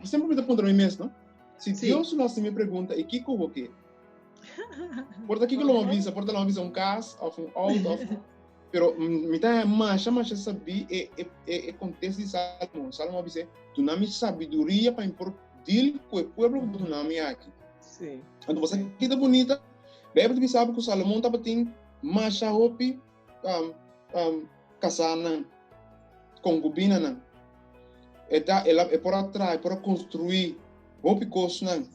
S5: semper mi ta puntra mi mes, no? Si Dios lo hasi mi pregunta, e kiko bo ke? Por ta kiko lo bisa, por ta lo bisa un cas of un auto of pero mi ta masha masha sabi e e e, e contexto di Salomon. Salomon bisa, duna mi sabiduria pa mi por deal ku e pueblo ku duna mi aki.
S4: Sí.
S5: Anto você kita bonita. Bijbel te sabe ku Salomon tabatin masha hopi um, um, kasanan, konkubinanan. E ta, el a, e por a traha, e por a construí hopi kosnan.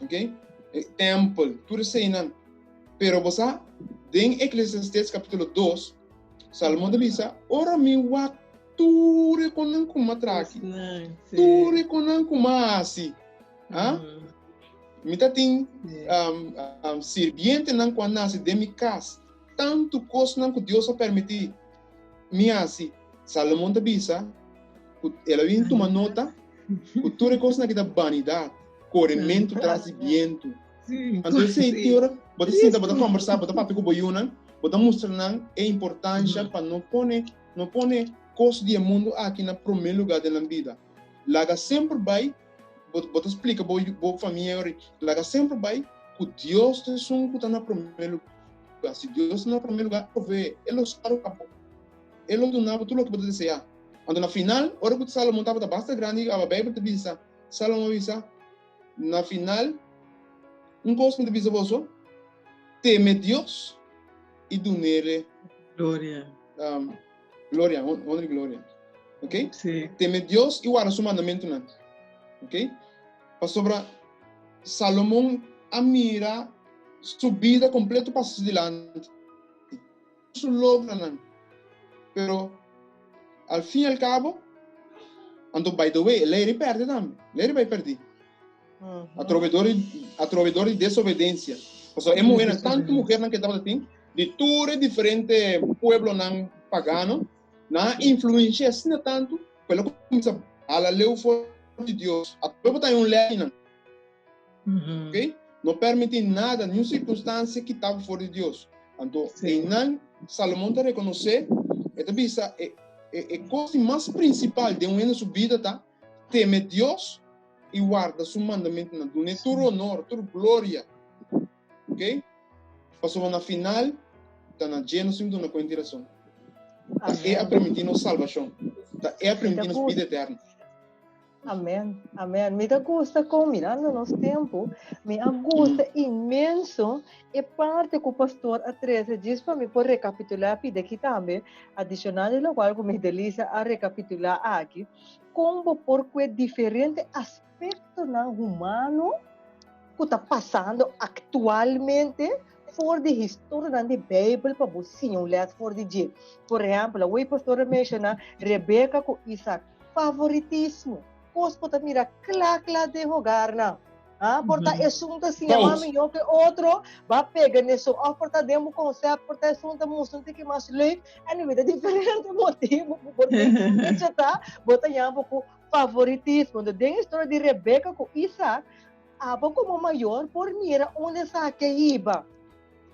S5: Ok? E tempel, tur eseinan. Pero bo sa, den Eclesiastes capítulo 2, Salomon ta bisa, ora mi wak tur e konan ku m'a traha aki, tur e konan ku m'a hasi, ah? Mi ta tin um, um, sirbientenan ku a nase den mi kas, tantu kosnan ku Dios a permití mi hasi. Salomon ta bisa ku el a bin tuma nota ku tur e kosnan aki ta banidat, korementu tras di bientu. Anto esei tin ora bo ta sinta, bo ta kombersá, bo ta papia ku bo yunan, bo ta mustra nan e importansha pa no pone no pone kos di e mundu aki na promé lugá den nan bida. Laga semper bai, bo bo ta splika bo bo famia ori, laga semper bai ku Dios ta esun ku ta na promé lugá. Si Dios ta na promé lugá, provee, e lo sòru pa bo. E lo duna bo tur loke bo ta deseá. Anto na final, ora ku Salomon tabata basta grandi, a Beibel ta bisa, Salomon a bisa, Na final, un kos mi ta bisa boso, teme Dios i dun'Ele
S4: Gloria.
S5: Gloria, honor i gloria. Ok?
S4: Sí.
S5: Teme Dios i warda su mandamentunan. Ok? Pasobra Salomon a mira su bida kompleto pasa su dilanti. su logranan. Pero al fin y al cabo, anto by the way, Larry perde tambe. Larry bai perdi. A trove dor di, a trove dor di desobedencia. Pasobra e muhernan, tantu muhernan ke tabata tin, di tur e diferente pueblonan pagano, nan a influencia asina tantu, ku el a kuminsa hala leu for di Dios. A trobe bo ta haña un lei nan. Ok? No permiti nada, niun circunstancia kita bo for di Dios. Anto, einan Salomon ta reconoce, e ta bisa, e, e, e cos di mas principal den un hende su bida ta teme Dios y warda su mandamentonan. Dun'é tur honor, tur gloria. Ok? Pasobra na final, ta na dje nos tin duna cuenta y razon. Ta e a permiti nos salbacion. Ta e a permiti nos bida eterno.
S2: Amen, amen. Mi ta gusta con mirando nos tempo, mi a gusta inmenso e parte cu pastor a trece, djis pa mi por recapitula pide aki tambe, adicional di locual cu mi Delisa a recapitula aki, con bo por cue diferente aspectonan humano cu ta pasando actualmente for di historianan di Bijbel pa bo siña un les for di dje. Por ehempel, awor pastor a menciona Rebecca cu Isaac. Favoritismo, kos ku ta mira kla kla den hogarnan. Ah, por ta esun ta siña mas mihó ke otro, ba pega n'esun. Òf por ta den bo konsèpt, por ta esun ta mustra un tiki mas leuk. Anyway, ta diferente motibu ku por tin ku ta, bo ta yama ku favoritismo. Entonces, den historia di Rebeka ku Isaac, abo komo mayor por mira unda esaki a hiba.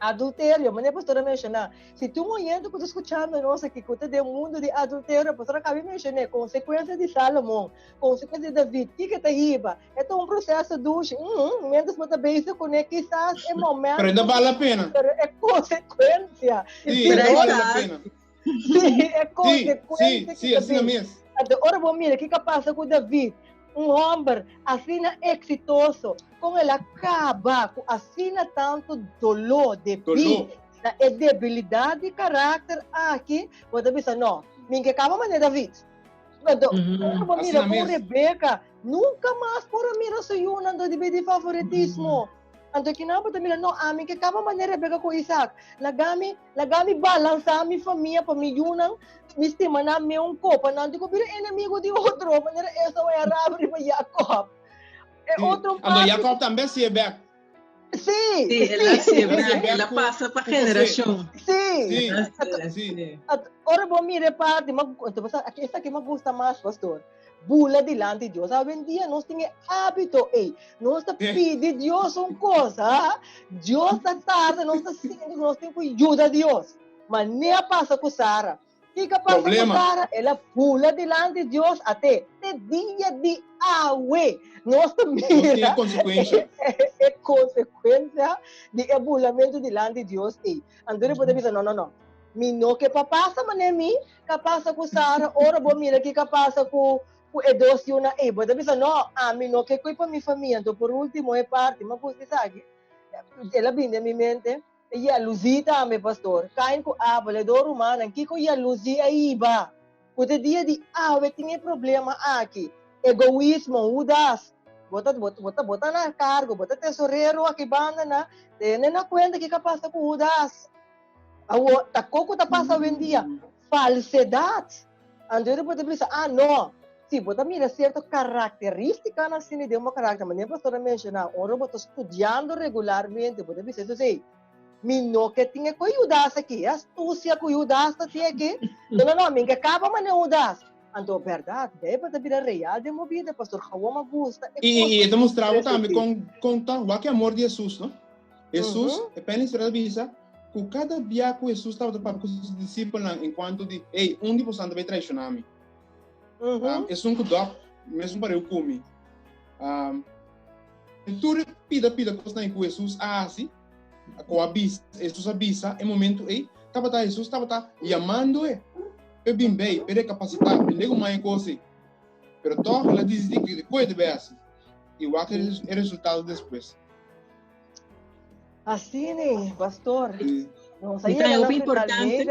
S2: Adulterio, manera pastor a menshoná. Si tur un oyente ku ta skuchando nos aki ku ta den mundu di adulterio, pastor a kaba di menshoné konsekuensia di Salomon, konsekuensia di David, kiko ta hiba? E ta un proseso dushi, mm, mientras bo ta bezig kuné, kisas e momento.
S5: Pero e ta bale la pena.
S2: Pero e konsekuensia.
S5: Sí, e ta bale la pena.
S2: Sí, e konsekuensia.
S5: Sí, sí, asina mes.
S2: Anto ora bo mira kiko a pasa ku David, un hòmber asina eksitoso, kon el a kaba ku asina tantu doló debí na e debilidat di karakter aki, bo ta bisa, No, mi ke kaba manera David. Anto ora bo mira kon Rebeka nunka mas por a mira su yunan debí di favoritismo. Anto kinan bo ta mira, No, ami ke kaba manera Rebeka ku Isak. Laga mi Laga mi balansá mi famia pa mi yunan, mi stima nan meun ko, pa nan tin ku bira enemigo di otro, manera Esau a rabia riba Jacob. E
S5: Sí.
S2: otro
S5: Anto
S2: parti,
S5: Jacob tambe a si'e bek.
S2: sí,
S4: Sí, el a
S2: sí,
S4: si'e
S5: El a si'e
S4: bek, el
S5: bek
S4: a
S5: ku
S4: pasa pa
S5: ku José.
S4: generashon.
S2: sí.
S5: Sí,
S4: El a si'e,
S5: sí.
S4: sí.
S2: At, ora bo mira e parti, ma, anto bo sa, aki esaki mi gusta mas, pastor. Bula dilanti Dios. Awendia nos tin e hábito ei. Nos ta pidi Dios un kos, ha? Dios ta tarda, nos ta sinti ku nos tin ku yuda Dios. Ma ne a pasa ku Sara. Kiko a pasa ku
S5: Problema.
S2: Sara? El a bula dilanti Dios ate te dia di awe. Nos ta
S5: Nos tin e
S2: mira
S5: konsekuensha.
S2: e konsekuensia di e bulamentu dilanti Dios ei. Anto bo ta bisa, no, no, no. Mi no ke pa pasa manera mi ka pasa ku Sara ora bo mira ki ka pasa ku ku e dos yunan ei. Bo ta bisa, no, ami no ke koi pa mi famia. Anto por ultimo e parti, mi a gusta esaki, el a bini den mi mente, e yaluzi tambe, pastor. Kain ku Abel, e dos rumannan, kiko yaluzi a hiba? Ku te dia di awe tin e problema aki. Egoismo, Hudas, bo ta, bo, bo ta, bo ta na kargo, bo ta tesorero aki banda na, tene na kuenta kiko a pasa ku Hudas. Awor, ta koko ta pasa awendia? Falsedad. Anto e por ta bisa, ah no, si bo ta mira cierto caracteristicanan asina den bo caracter, manera pastor a menciona, ora bo ta studiando regularmente, bo ta bisa eso si, mi no ke tin e ku Judas aki, e astucia ku Judas ta tin aki, no, no, no, mi ke kaba manera Judas. Anto, berdad, Bijbel ta bira real den bo bida, pastor Gawom a gusta e
S5: I,
S2: kos
S5: i e ta mustra bo tambe
S2: recibi.
S5: kon, kon ta wak e amor di Jesus, no? Jesus, e pena historia ta bisa, ku kada bia ku Jesus tabata papia ku su disipelnan en kuantu di, Ey, un di bosan ta bai traishoná mi. Um, esun ku dòp, mesun pareu ku mi. Um, tur e pida pida kosnan ku Jesus a hasi, ku a bisa, Jesus a bisa e momentu ei, tabata Jesus tabata yamando e, p'e bin bei, p'e rekapasitá, p'e legu mai e kos ei. Pero tòg el a disidí ku e koe ta bai hasi. I wak e resultado despues.
S2: Asina, pastor.
S4: Nos a yega na importante.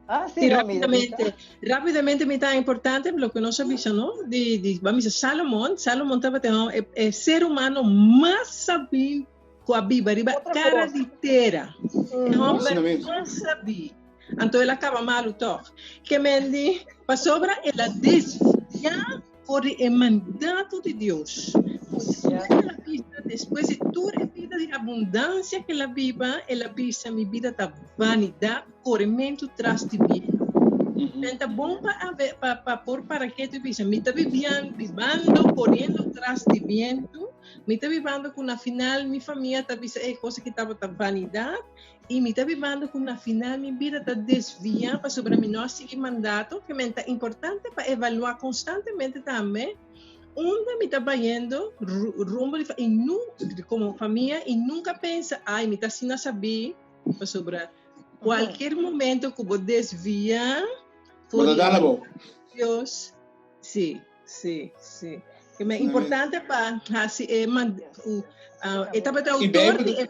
S4: Ah, sí, sí, rápidamente, rápidamente mi ta importante lo que nos avisa, ¿no? Di, di, vamos a Salomón, Salomón estaba teniendo el, el ser humano más sabio que a viva riba cara de tierra. El hombre más sabio. Anto él acaba malo toch. Que mendi, pa sobra el a desviar For di e mandato di Dios. Despues el a bisa, despues di tur e bida di abundansia ku el a biba, el a bisa, Mi bida ta vanidat, korementu tras di bientu. En ta bon pa pa pa por para ketu i bisa, Mi ta bibian bibando, koriendo tras di bientu, mi ta bibando ku na final mi famia ta bisa e kos aki tabata vanidat, I mi ta bibando ku na final mi bida ta desviá pasobra mi no a sigui mandato, ke men ta importante pa evaluá konstantemente tambe unda mi ta bayendo rumbo di i nu komo famia i nunka pensa ai mi ta asina sabí pasobra kualkier momento ku bo desviá
S5: for di
S4: Dios sí sí sí ke men importante pa hasi e e tabata outor di e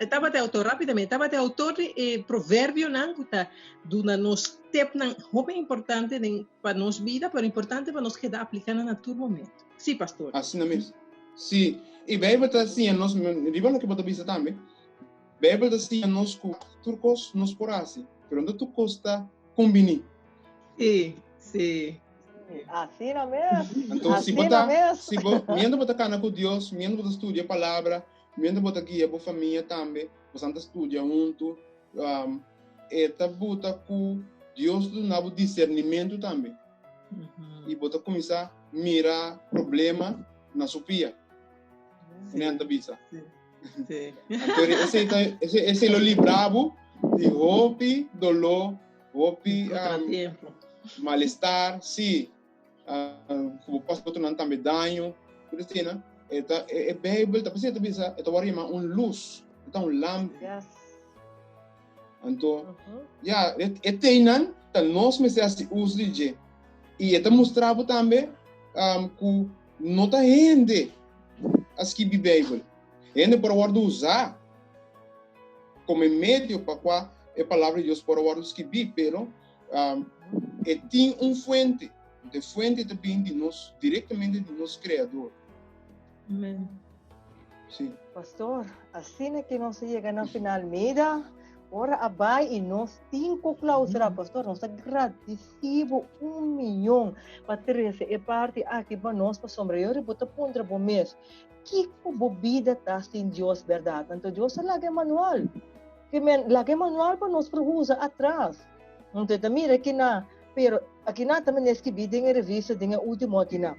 S4: E tabata e autor, rápidamente, e tabata e autor di e proverbionan ku ta duna nos tepnan hopi importante den pa nos bida, pero importante pa nos keda apliká nan na tur momento. Sí, pastor.
S5: Asina mes. Sí, i Beibel ta siña nos, riba loke bo ta bisa tambe, Beibel ta siña nos ku tur kos nos por hasi, pero no tur kos ta kumbiní.
S4: Sí, sí.
S2: Asina mes.
S5: Anto, si bo ta, si bo, mientras bo ta kana ku Dios, mientras bo ta studia palabra, Mientras bo ta guia bo famia tambe, bosan ta studia huntu, e ta buta ku Dios ta duna bo discernimentu tambe. I bo ta kuminsá mira problema na su pia. Nan ta bisa.
S4: Sí.
S5: Anto esei ta esei esei lo libra bo di hopi doló, hopi
S4: Contratiempo.
S5: malestar, sí. Ku bo pasa otronan tambe daño. Tur eseinan e ta e Bijbel ta p'esei ta bisa e ta wòrdu yamá un lus, e ta un lampi.
S2: Yes.
S5: Anto, ya, e teinan ta nos mester hasi uso di dje. I e ta mustra bo tambe ku no ta hende a skibi Bijbel. Hende por a wòrdu usá komo e medio pa kua e Palabra di Dios por a wòrdu skibí, pero e tin un fuente. E fuente ta bin di nos, direktamente di nos Kreador.
S4: Amen.
S5: Sí.
S2: Pastor, asina ku nos a yega na final, mira, ora a bai i nos tin ku clausura, pastor, nos ta gradisí bo un miyon pa trese e parti aki pa nos, pasobra yo bo ta puntra bo mes, kiko bo bida ta sin Dios, bèrdat? Anto Dios a laga e manual, ke men laga e manual pa nos por usa atras. Anto e ta mira kina, pero akina ta mester skibí den e revista den e último akina.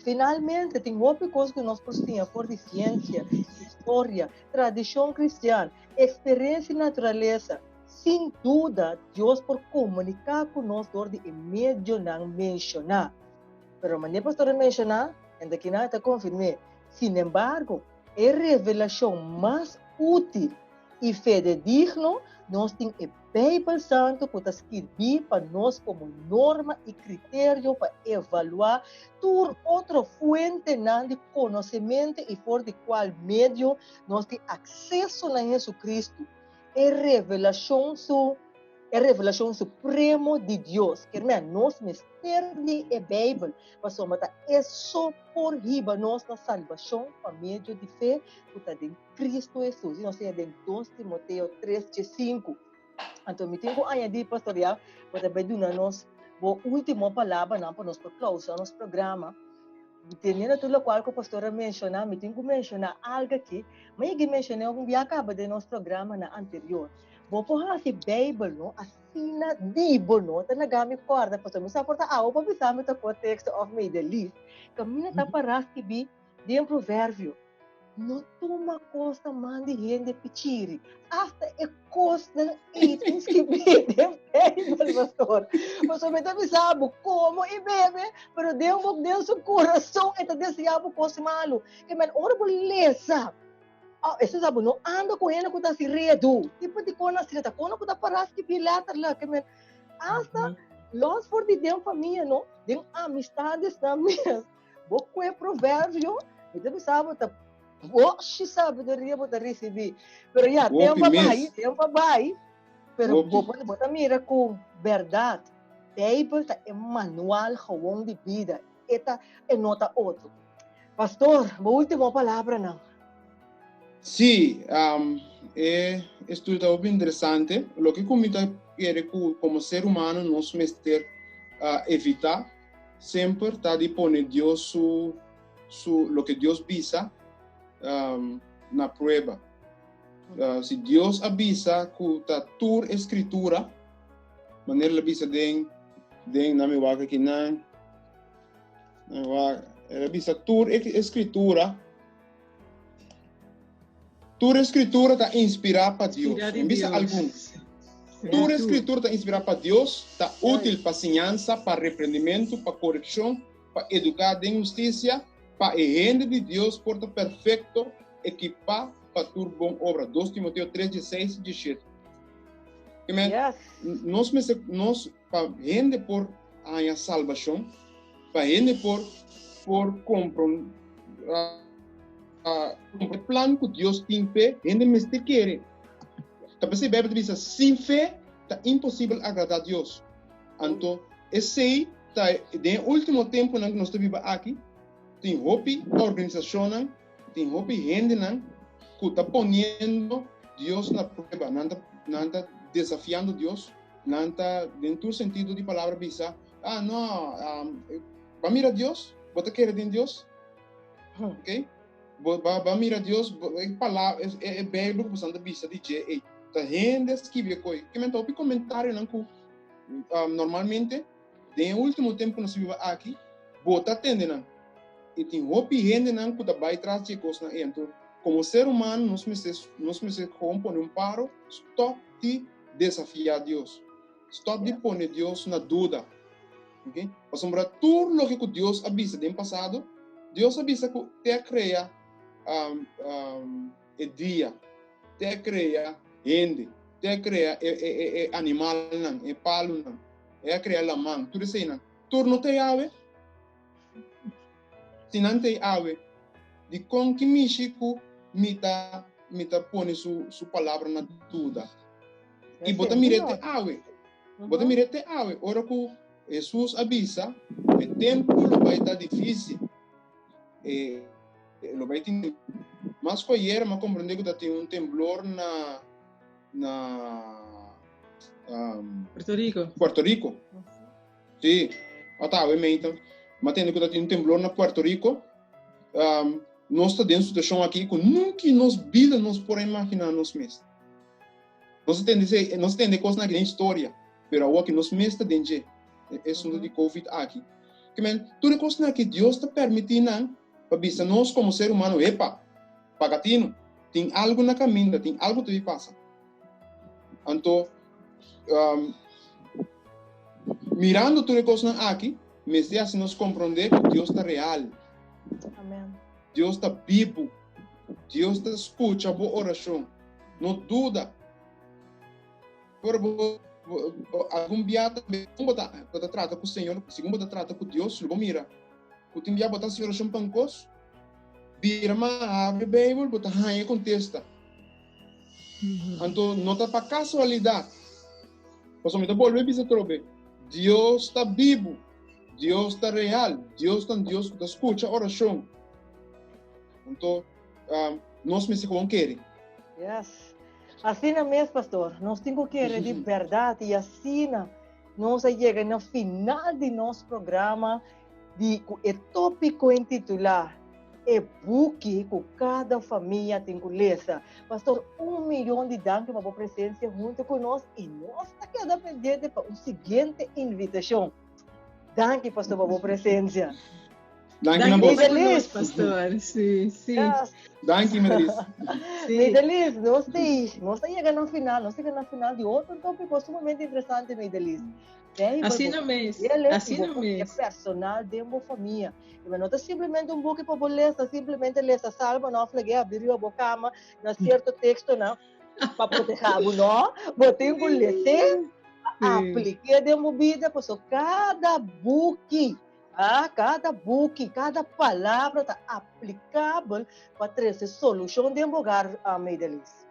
S2: Finalmente, tin hopi kos ku nos por siña for di siensia, historia, tradishon kristian, eksperensia i naturalesa. Sin duda, Dios por komuniká ku nos dor di e medionan menshoná. Pero manera pastor a menshoná, hende kinan e ta konfirm'é. Sinembargo, e revelashon mas útil i fededigno nos tin e Beibel Santu ku ta skirbí pa nos komo norma i kriterio pa evaluá tur otro fuentenan di konosementu i for di kual medio nos tin akseso na Hesukristu, e revelashon su e revelashon supremo di Dios. Kermé, nos mester di e Beibel pasobra ta e so por hiba nos na salbashon pa medio di fe ku ta den Cristo Hesus, i nos siña den 2 Timoteo 3 dje 5. Anto mi tin ku añadí, pastor, ya, bo ta bai duna nos bo último palabranan pa nos por klausa nos programa. Teniendo tur lokual ku pastor a menshoná, mi tin ku menshoná algu aki. Mi a yega menshoná algun bia kaba den nos programanan anterior. Bo por hasi Beibel, no, asina di bo, no, ta laga mi kòrda, pastor, mi sa por ta awe pa bisa mi ta kua teksto òf mi de lis. Kaminda ta pará skibí den Proverbio. No tuma kos na man di hende pichiri. Hasta e kosnan ei tin skibí den Bijbel, pastor. Pasobra mi ta bisa bo, komo i bebe, pero den bo, den su kurason e ta deseá bo kos malu. Ke men ora bo lesa, oh, eso sa bo no anda ku hende ku ta hasi redu. Tipo di kosnan asina ta kono ku ta pará skibí letterlijk. Ke men hasta los for di den famia, no, den amistadesnan mes. Bo kue proverbio, mi ta bisa bo ta boshi sabiduria bo ta ricibi. Pero ya,
S5: Hopi
S2: tempo a
S5: mes.
S2: bai, tempo a bai. Pero
S5: Hopi.
S2: bo, bo ta mira ku berdad, Bijbel ta e manual gewoon di bida. E ta, e no ta otro. Pastor, bo ultimo palabranan.
S5: Sí, um, e estudio ta hopi interesante. Loke ku mi ta kere ku komo ser humano nos mester uh, evita Semper ta di pone Dios su su loke Dios bisa um, na prueba. Si Dios a bisa ku ta tur e skritura, manera el a bisa den den na mi wak aki nan, na mi wak, el a bisa tur e skritura, Tur e Skritura ta inspirá pa Dios.
S4: Inspirá di
S5: Mi bisa
S4: Dios.
S5: algun.
S4: Sí,
S5: Tur e
S4: tur.
S5: Skritura ta inspirá pa Dios, ta útil pa siñansa, pa reprendimentu, pa korekshon, pa eduká den hustisia, pa e hende di Dios por ta perfekto, ekipá pa tur bon obra. 2 Timoteo 3, 16 i 17. Amen.
S2: Yes.
S5: Nos mester, nos, pa hende por haña salbashon, pa hende por por kompron, e plan ku Dios tin p'e, hende mester kere. Ta p'esei Beibel ta bisa, sin fe ta imposibel agradá Dios. Anto, esei ta den e último tempunan ku nos ta biba aki, tin hopi organisashonnan, tin hopi hendenan ku ta poniendo Dios na prueba. Nan ta, nan ta desafiando Dios, nan ta den tur sentido di palabra bisa, ah no, bo a mira Dios? Bo ta kere den Dios? Ok? Bo ba, ba mira Dios, bo, e palabra, e, e Bijbel ku bosan ta bisa di dje, ei, ta hende a skibi e koi. Ke men ta hopi komentarionan ku normalmente den e ultimo tempu ku nos ta biba aki, bo ta tende nan. I tin hopi hendenan ku ta bai tras di e kosnan ei. Anto, Komo ser humano nos mester nos mester gewoon pone un paro, stop di desafiá Dios. Stop di pone Dios na duda. Okay? Pasobra tur loke ku Dios a bisa den pasado, Dios a bisa ku te a krea um, um, e dia, te a krea hende, te a krea e, e, e, e animalnan, e palunan, e a krea laman, tur eseinan. Tur no ta awe. Si nan ta awe, di kon ki mishi ku mi ta mi ta pone su su palabra na duda. I bo ta mira te awe. Bo ta mira te awe. Ora ku Hesus a bisa, e tempu lo bai ta difísil. E, lo bai tin mas ku ayer mi a komprendé ku ta tin un temblor na na um,
S4: Puerto Rico.
S5: Puerto Rico. Sí, ata awe meita. Mi a tende ku ta tin un temblor na Puerto Rico. Um, nos ta den un situashon aki ku nunka nos bida nos por a imaginá nos mes. Nos a tende se, nos a tende kosnan aki den historia, pero awor aki nos mes ta den dje, e asuntu di Covid aki. Ke men, tur e kosnan aki Dios ta permití nan pa bisa nos komo ser humano, epa, paga tinu, tin algu na kaminda, tin algu ta bin pasa. Anto, um, mirando tur e kosnan aki, mester hasi nos komprondé ku Dios ta real.
S2: Amen.
S5: Dios ta bibu. Dios ta skucha bo orashon. No duda. Pero bo, bo, bo algun bia tambe bo ta, bo ta trata ku Señor, segun bo ta trata ku Dios, lo bo mira ku tin bia bo ta hasi orashon pa un kos, bira ma habri Beibel, bo ta haña kontesta. Anto no ta pa kasualidat. Pasobra mi ta bolbe bisa atrobe, Dios ta bibu, Dios ta real, Dios ta un Dios ku ta skucha orashon. Anto um, nos mester gewoon kere.
S2: Yes. Asina mes, pastor. Nos tin ku kere di bèrdat i asina nos a yega na final di nos programa di ku e tópiko intitulá E buki ku kada famia tin ku lesa. Pastor, un miyon di danki pa bo presensia huntu ku nos i nos ta keda pendiente pa un siguiente invitashon. Danki, pastor, pa bo presensia.
S5: Danki na boso.
S4: Medelis. Pastor. Sí, sí.
S2: Yes.
S5: Danki, Medelis.
S4: Sí.
S2: Medelis, nos te, nos ta yega na final, nos ta yega na final di otro tópiko sumamente interesante, Medelis.
S4: Asina mes, asina mes.
S2: Personal den bo famia. I no ta simplemente un buki pa bo lesa, simplemente lesa salmo, no flegué abri riba bo kama na cierto texto na pa proteja bo, no. Bo tin ku lese, apliké den bo bida, paso kada buki, ah, kada buki, kada palabra ta aplikabel pa trese solushon den bo hogar, ah, Medelis.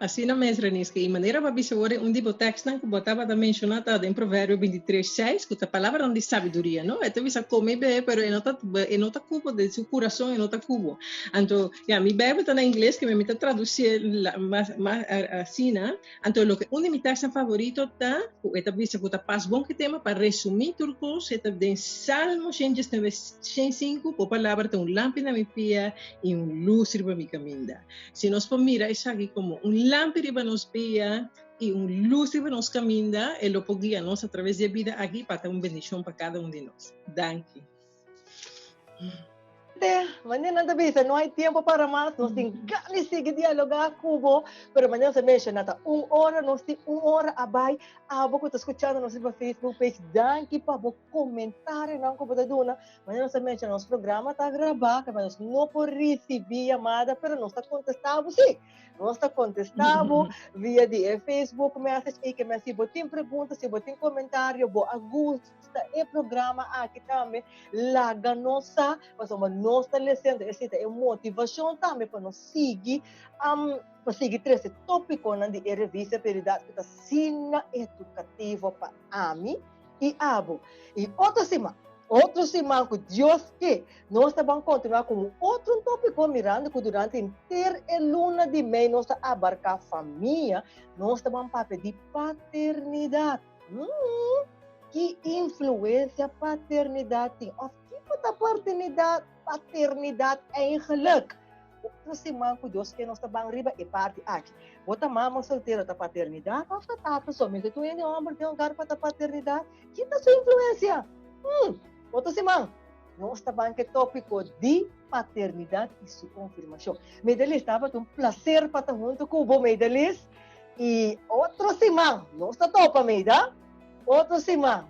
S4: Asina mes, Reniska. I manera bo a bisa wor, un di bo tekstnan ku bo tabata menshoná ta den Proverbio 23, 6, ku ta palabranan di sabiduria, no? E ta bisa kome i bebe, pero e no ta, e no ta ku bo, den su kurason e no ta ku bo. Anto, ya, mi Bijbel ta na ingles, ke mi ta tradusié mas, mas asina. Anto, loke un di mi tekstnan favorito ta, ku e ta bisa ku ta pas bon ku e tema, pa resumí tur kos, e ta den Salmo 119, 105, Bo palabra ta un lampi na mi pia i un lus riba mi kaminda. Si nos por mira esaki komo un lampi riba nos pia i un lus riba nos kaminda, e lo por guia nos a traves di e bida aki pa ta un bendishon pa kada un di nos. Danki.
S2: Manera nan ta bisa, no hay tiempo para mas, nos tin gana di sigui dialoga ku bo, pero manera nos a menciona ta un ora, nos tin un ora a bai, abo ku ta skuchando nos riba Facebook page, danki pa bo komentarionan ku bo ta duna, Manera nos a menciona, nos programa ta grabá, pero nos no por ricibi yamada, pero nos ta contestá bo sí. Nos ta contestá bo via di e Facebook message y que men si bo tin pregunta, si bo tin comentario, bo a gusta e programa aki tambe, laga nos sa, pasobra nos ta lesiendo, esei ta e motivacion tambe pa nos sigui um, pa sigui trece tópiconan di e revista Prioridad ku ta asina educativo pa ami i abo. I otro siman, otro siman ku Dios ke, nos ta ban kontinuá ku un otro tópiko mirando ku durante henter e luna di mei nos ta abarká famia, nos ta ban papia di paternidat. Mm, ki influensia paternidat tin? Òf kiko ta paternidat, paternidat eigenlijk? Otro siman ku Dios ke nos ta ban riba e parti aki. Bo ta mama soltero ta paternidat òf ta tata so? Mester tur hende hòmber den hogar pa ta paternidat? Ki ta su influensia? Hmm, otro siman nos ta ban ku e tópiko di. paternidat i su konfirmashon. Medelis, tabata un plaser pa ta huntu ku bo, Medelis. I otro siman nos ta topa, Meida. Otro siman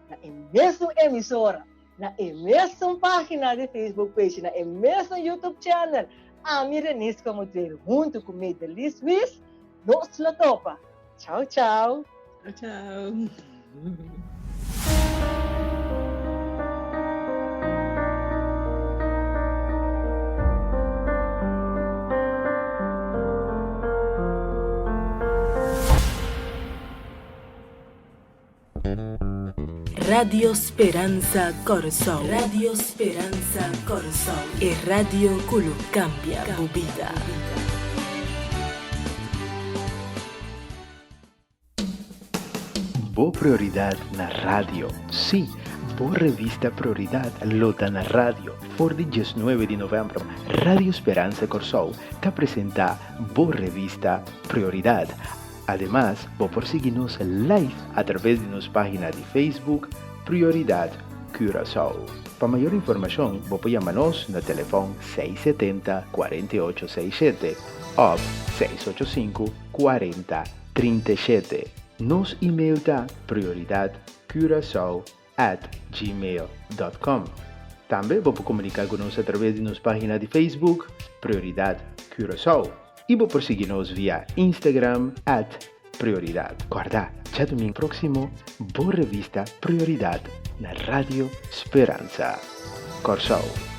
S2: na e mesun emisora, na e mesun página di Facebook page, na e mesun YouTube channel. Ami Renisca Mudweer huntu ku Medelis Wies, nos lo topa. Chao, chao.
S4: Chao, chao.
S3: Radio Speransa Kòrsou. Radio Speransa Kòrsou. E radio ku lo kambia bo bida.
S6: Bo Prioridad na radio. Sí, bo revista Prioridad lo ta na radio. For di diesnuebe di novèmber, Radio Speransa Kòrsou ta presentá bo revista Prioridad. Ademas, bo por sigui nos live a traves di nos página di Facebook Prioridad Curaçao. Pa mayor informashon bo por yama nos na telefòn 670 48 67 òf 685 40 37. Nos email ta prioridadcuracao at gmail dot com. Tambe bo por komuniká ku nos a traves di nos página di Facebook Prioridad Curaçao i bo por sigui nos via Instagram at Prioridad. Kòrda, djadumingu próksimo bo revista Prioridad na Radio Speransa Kòrsou.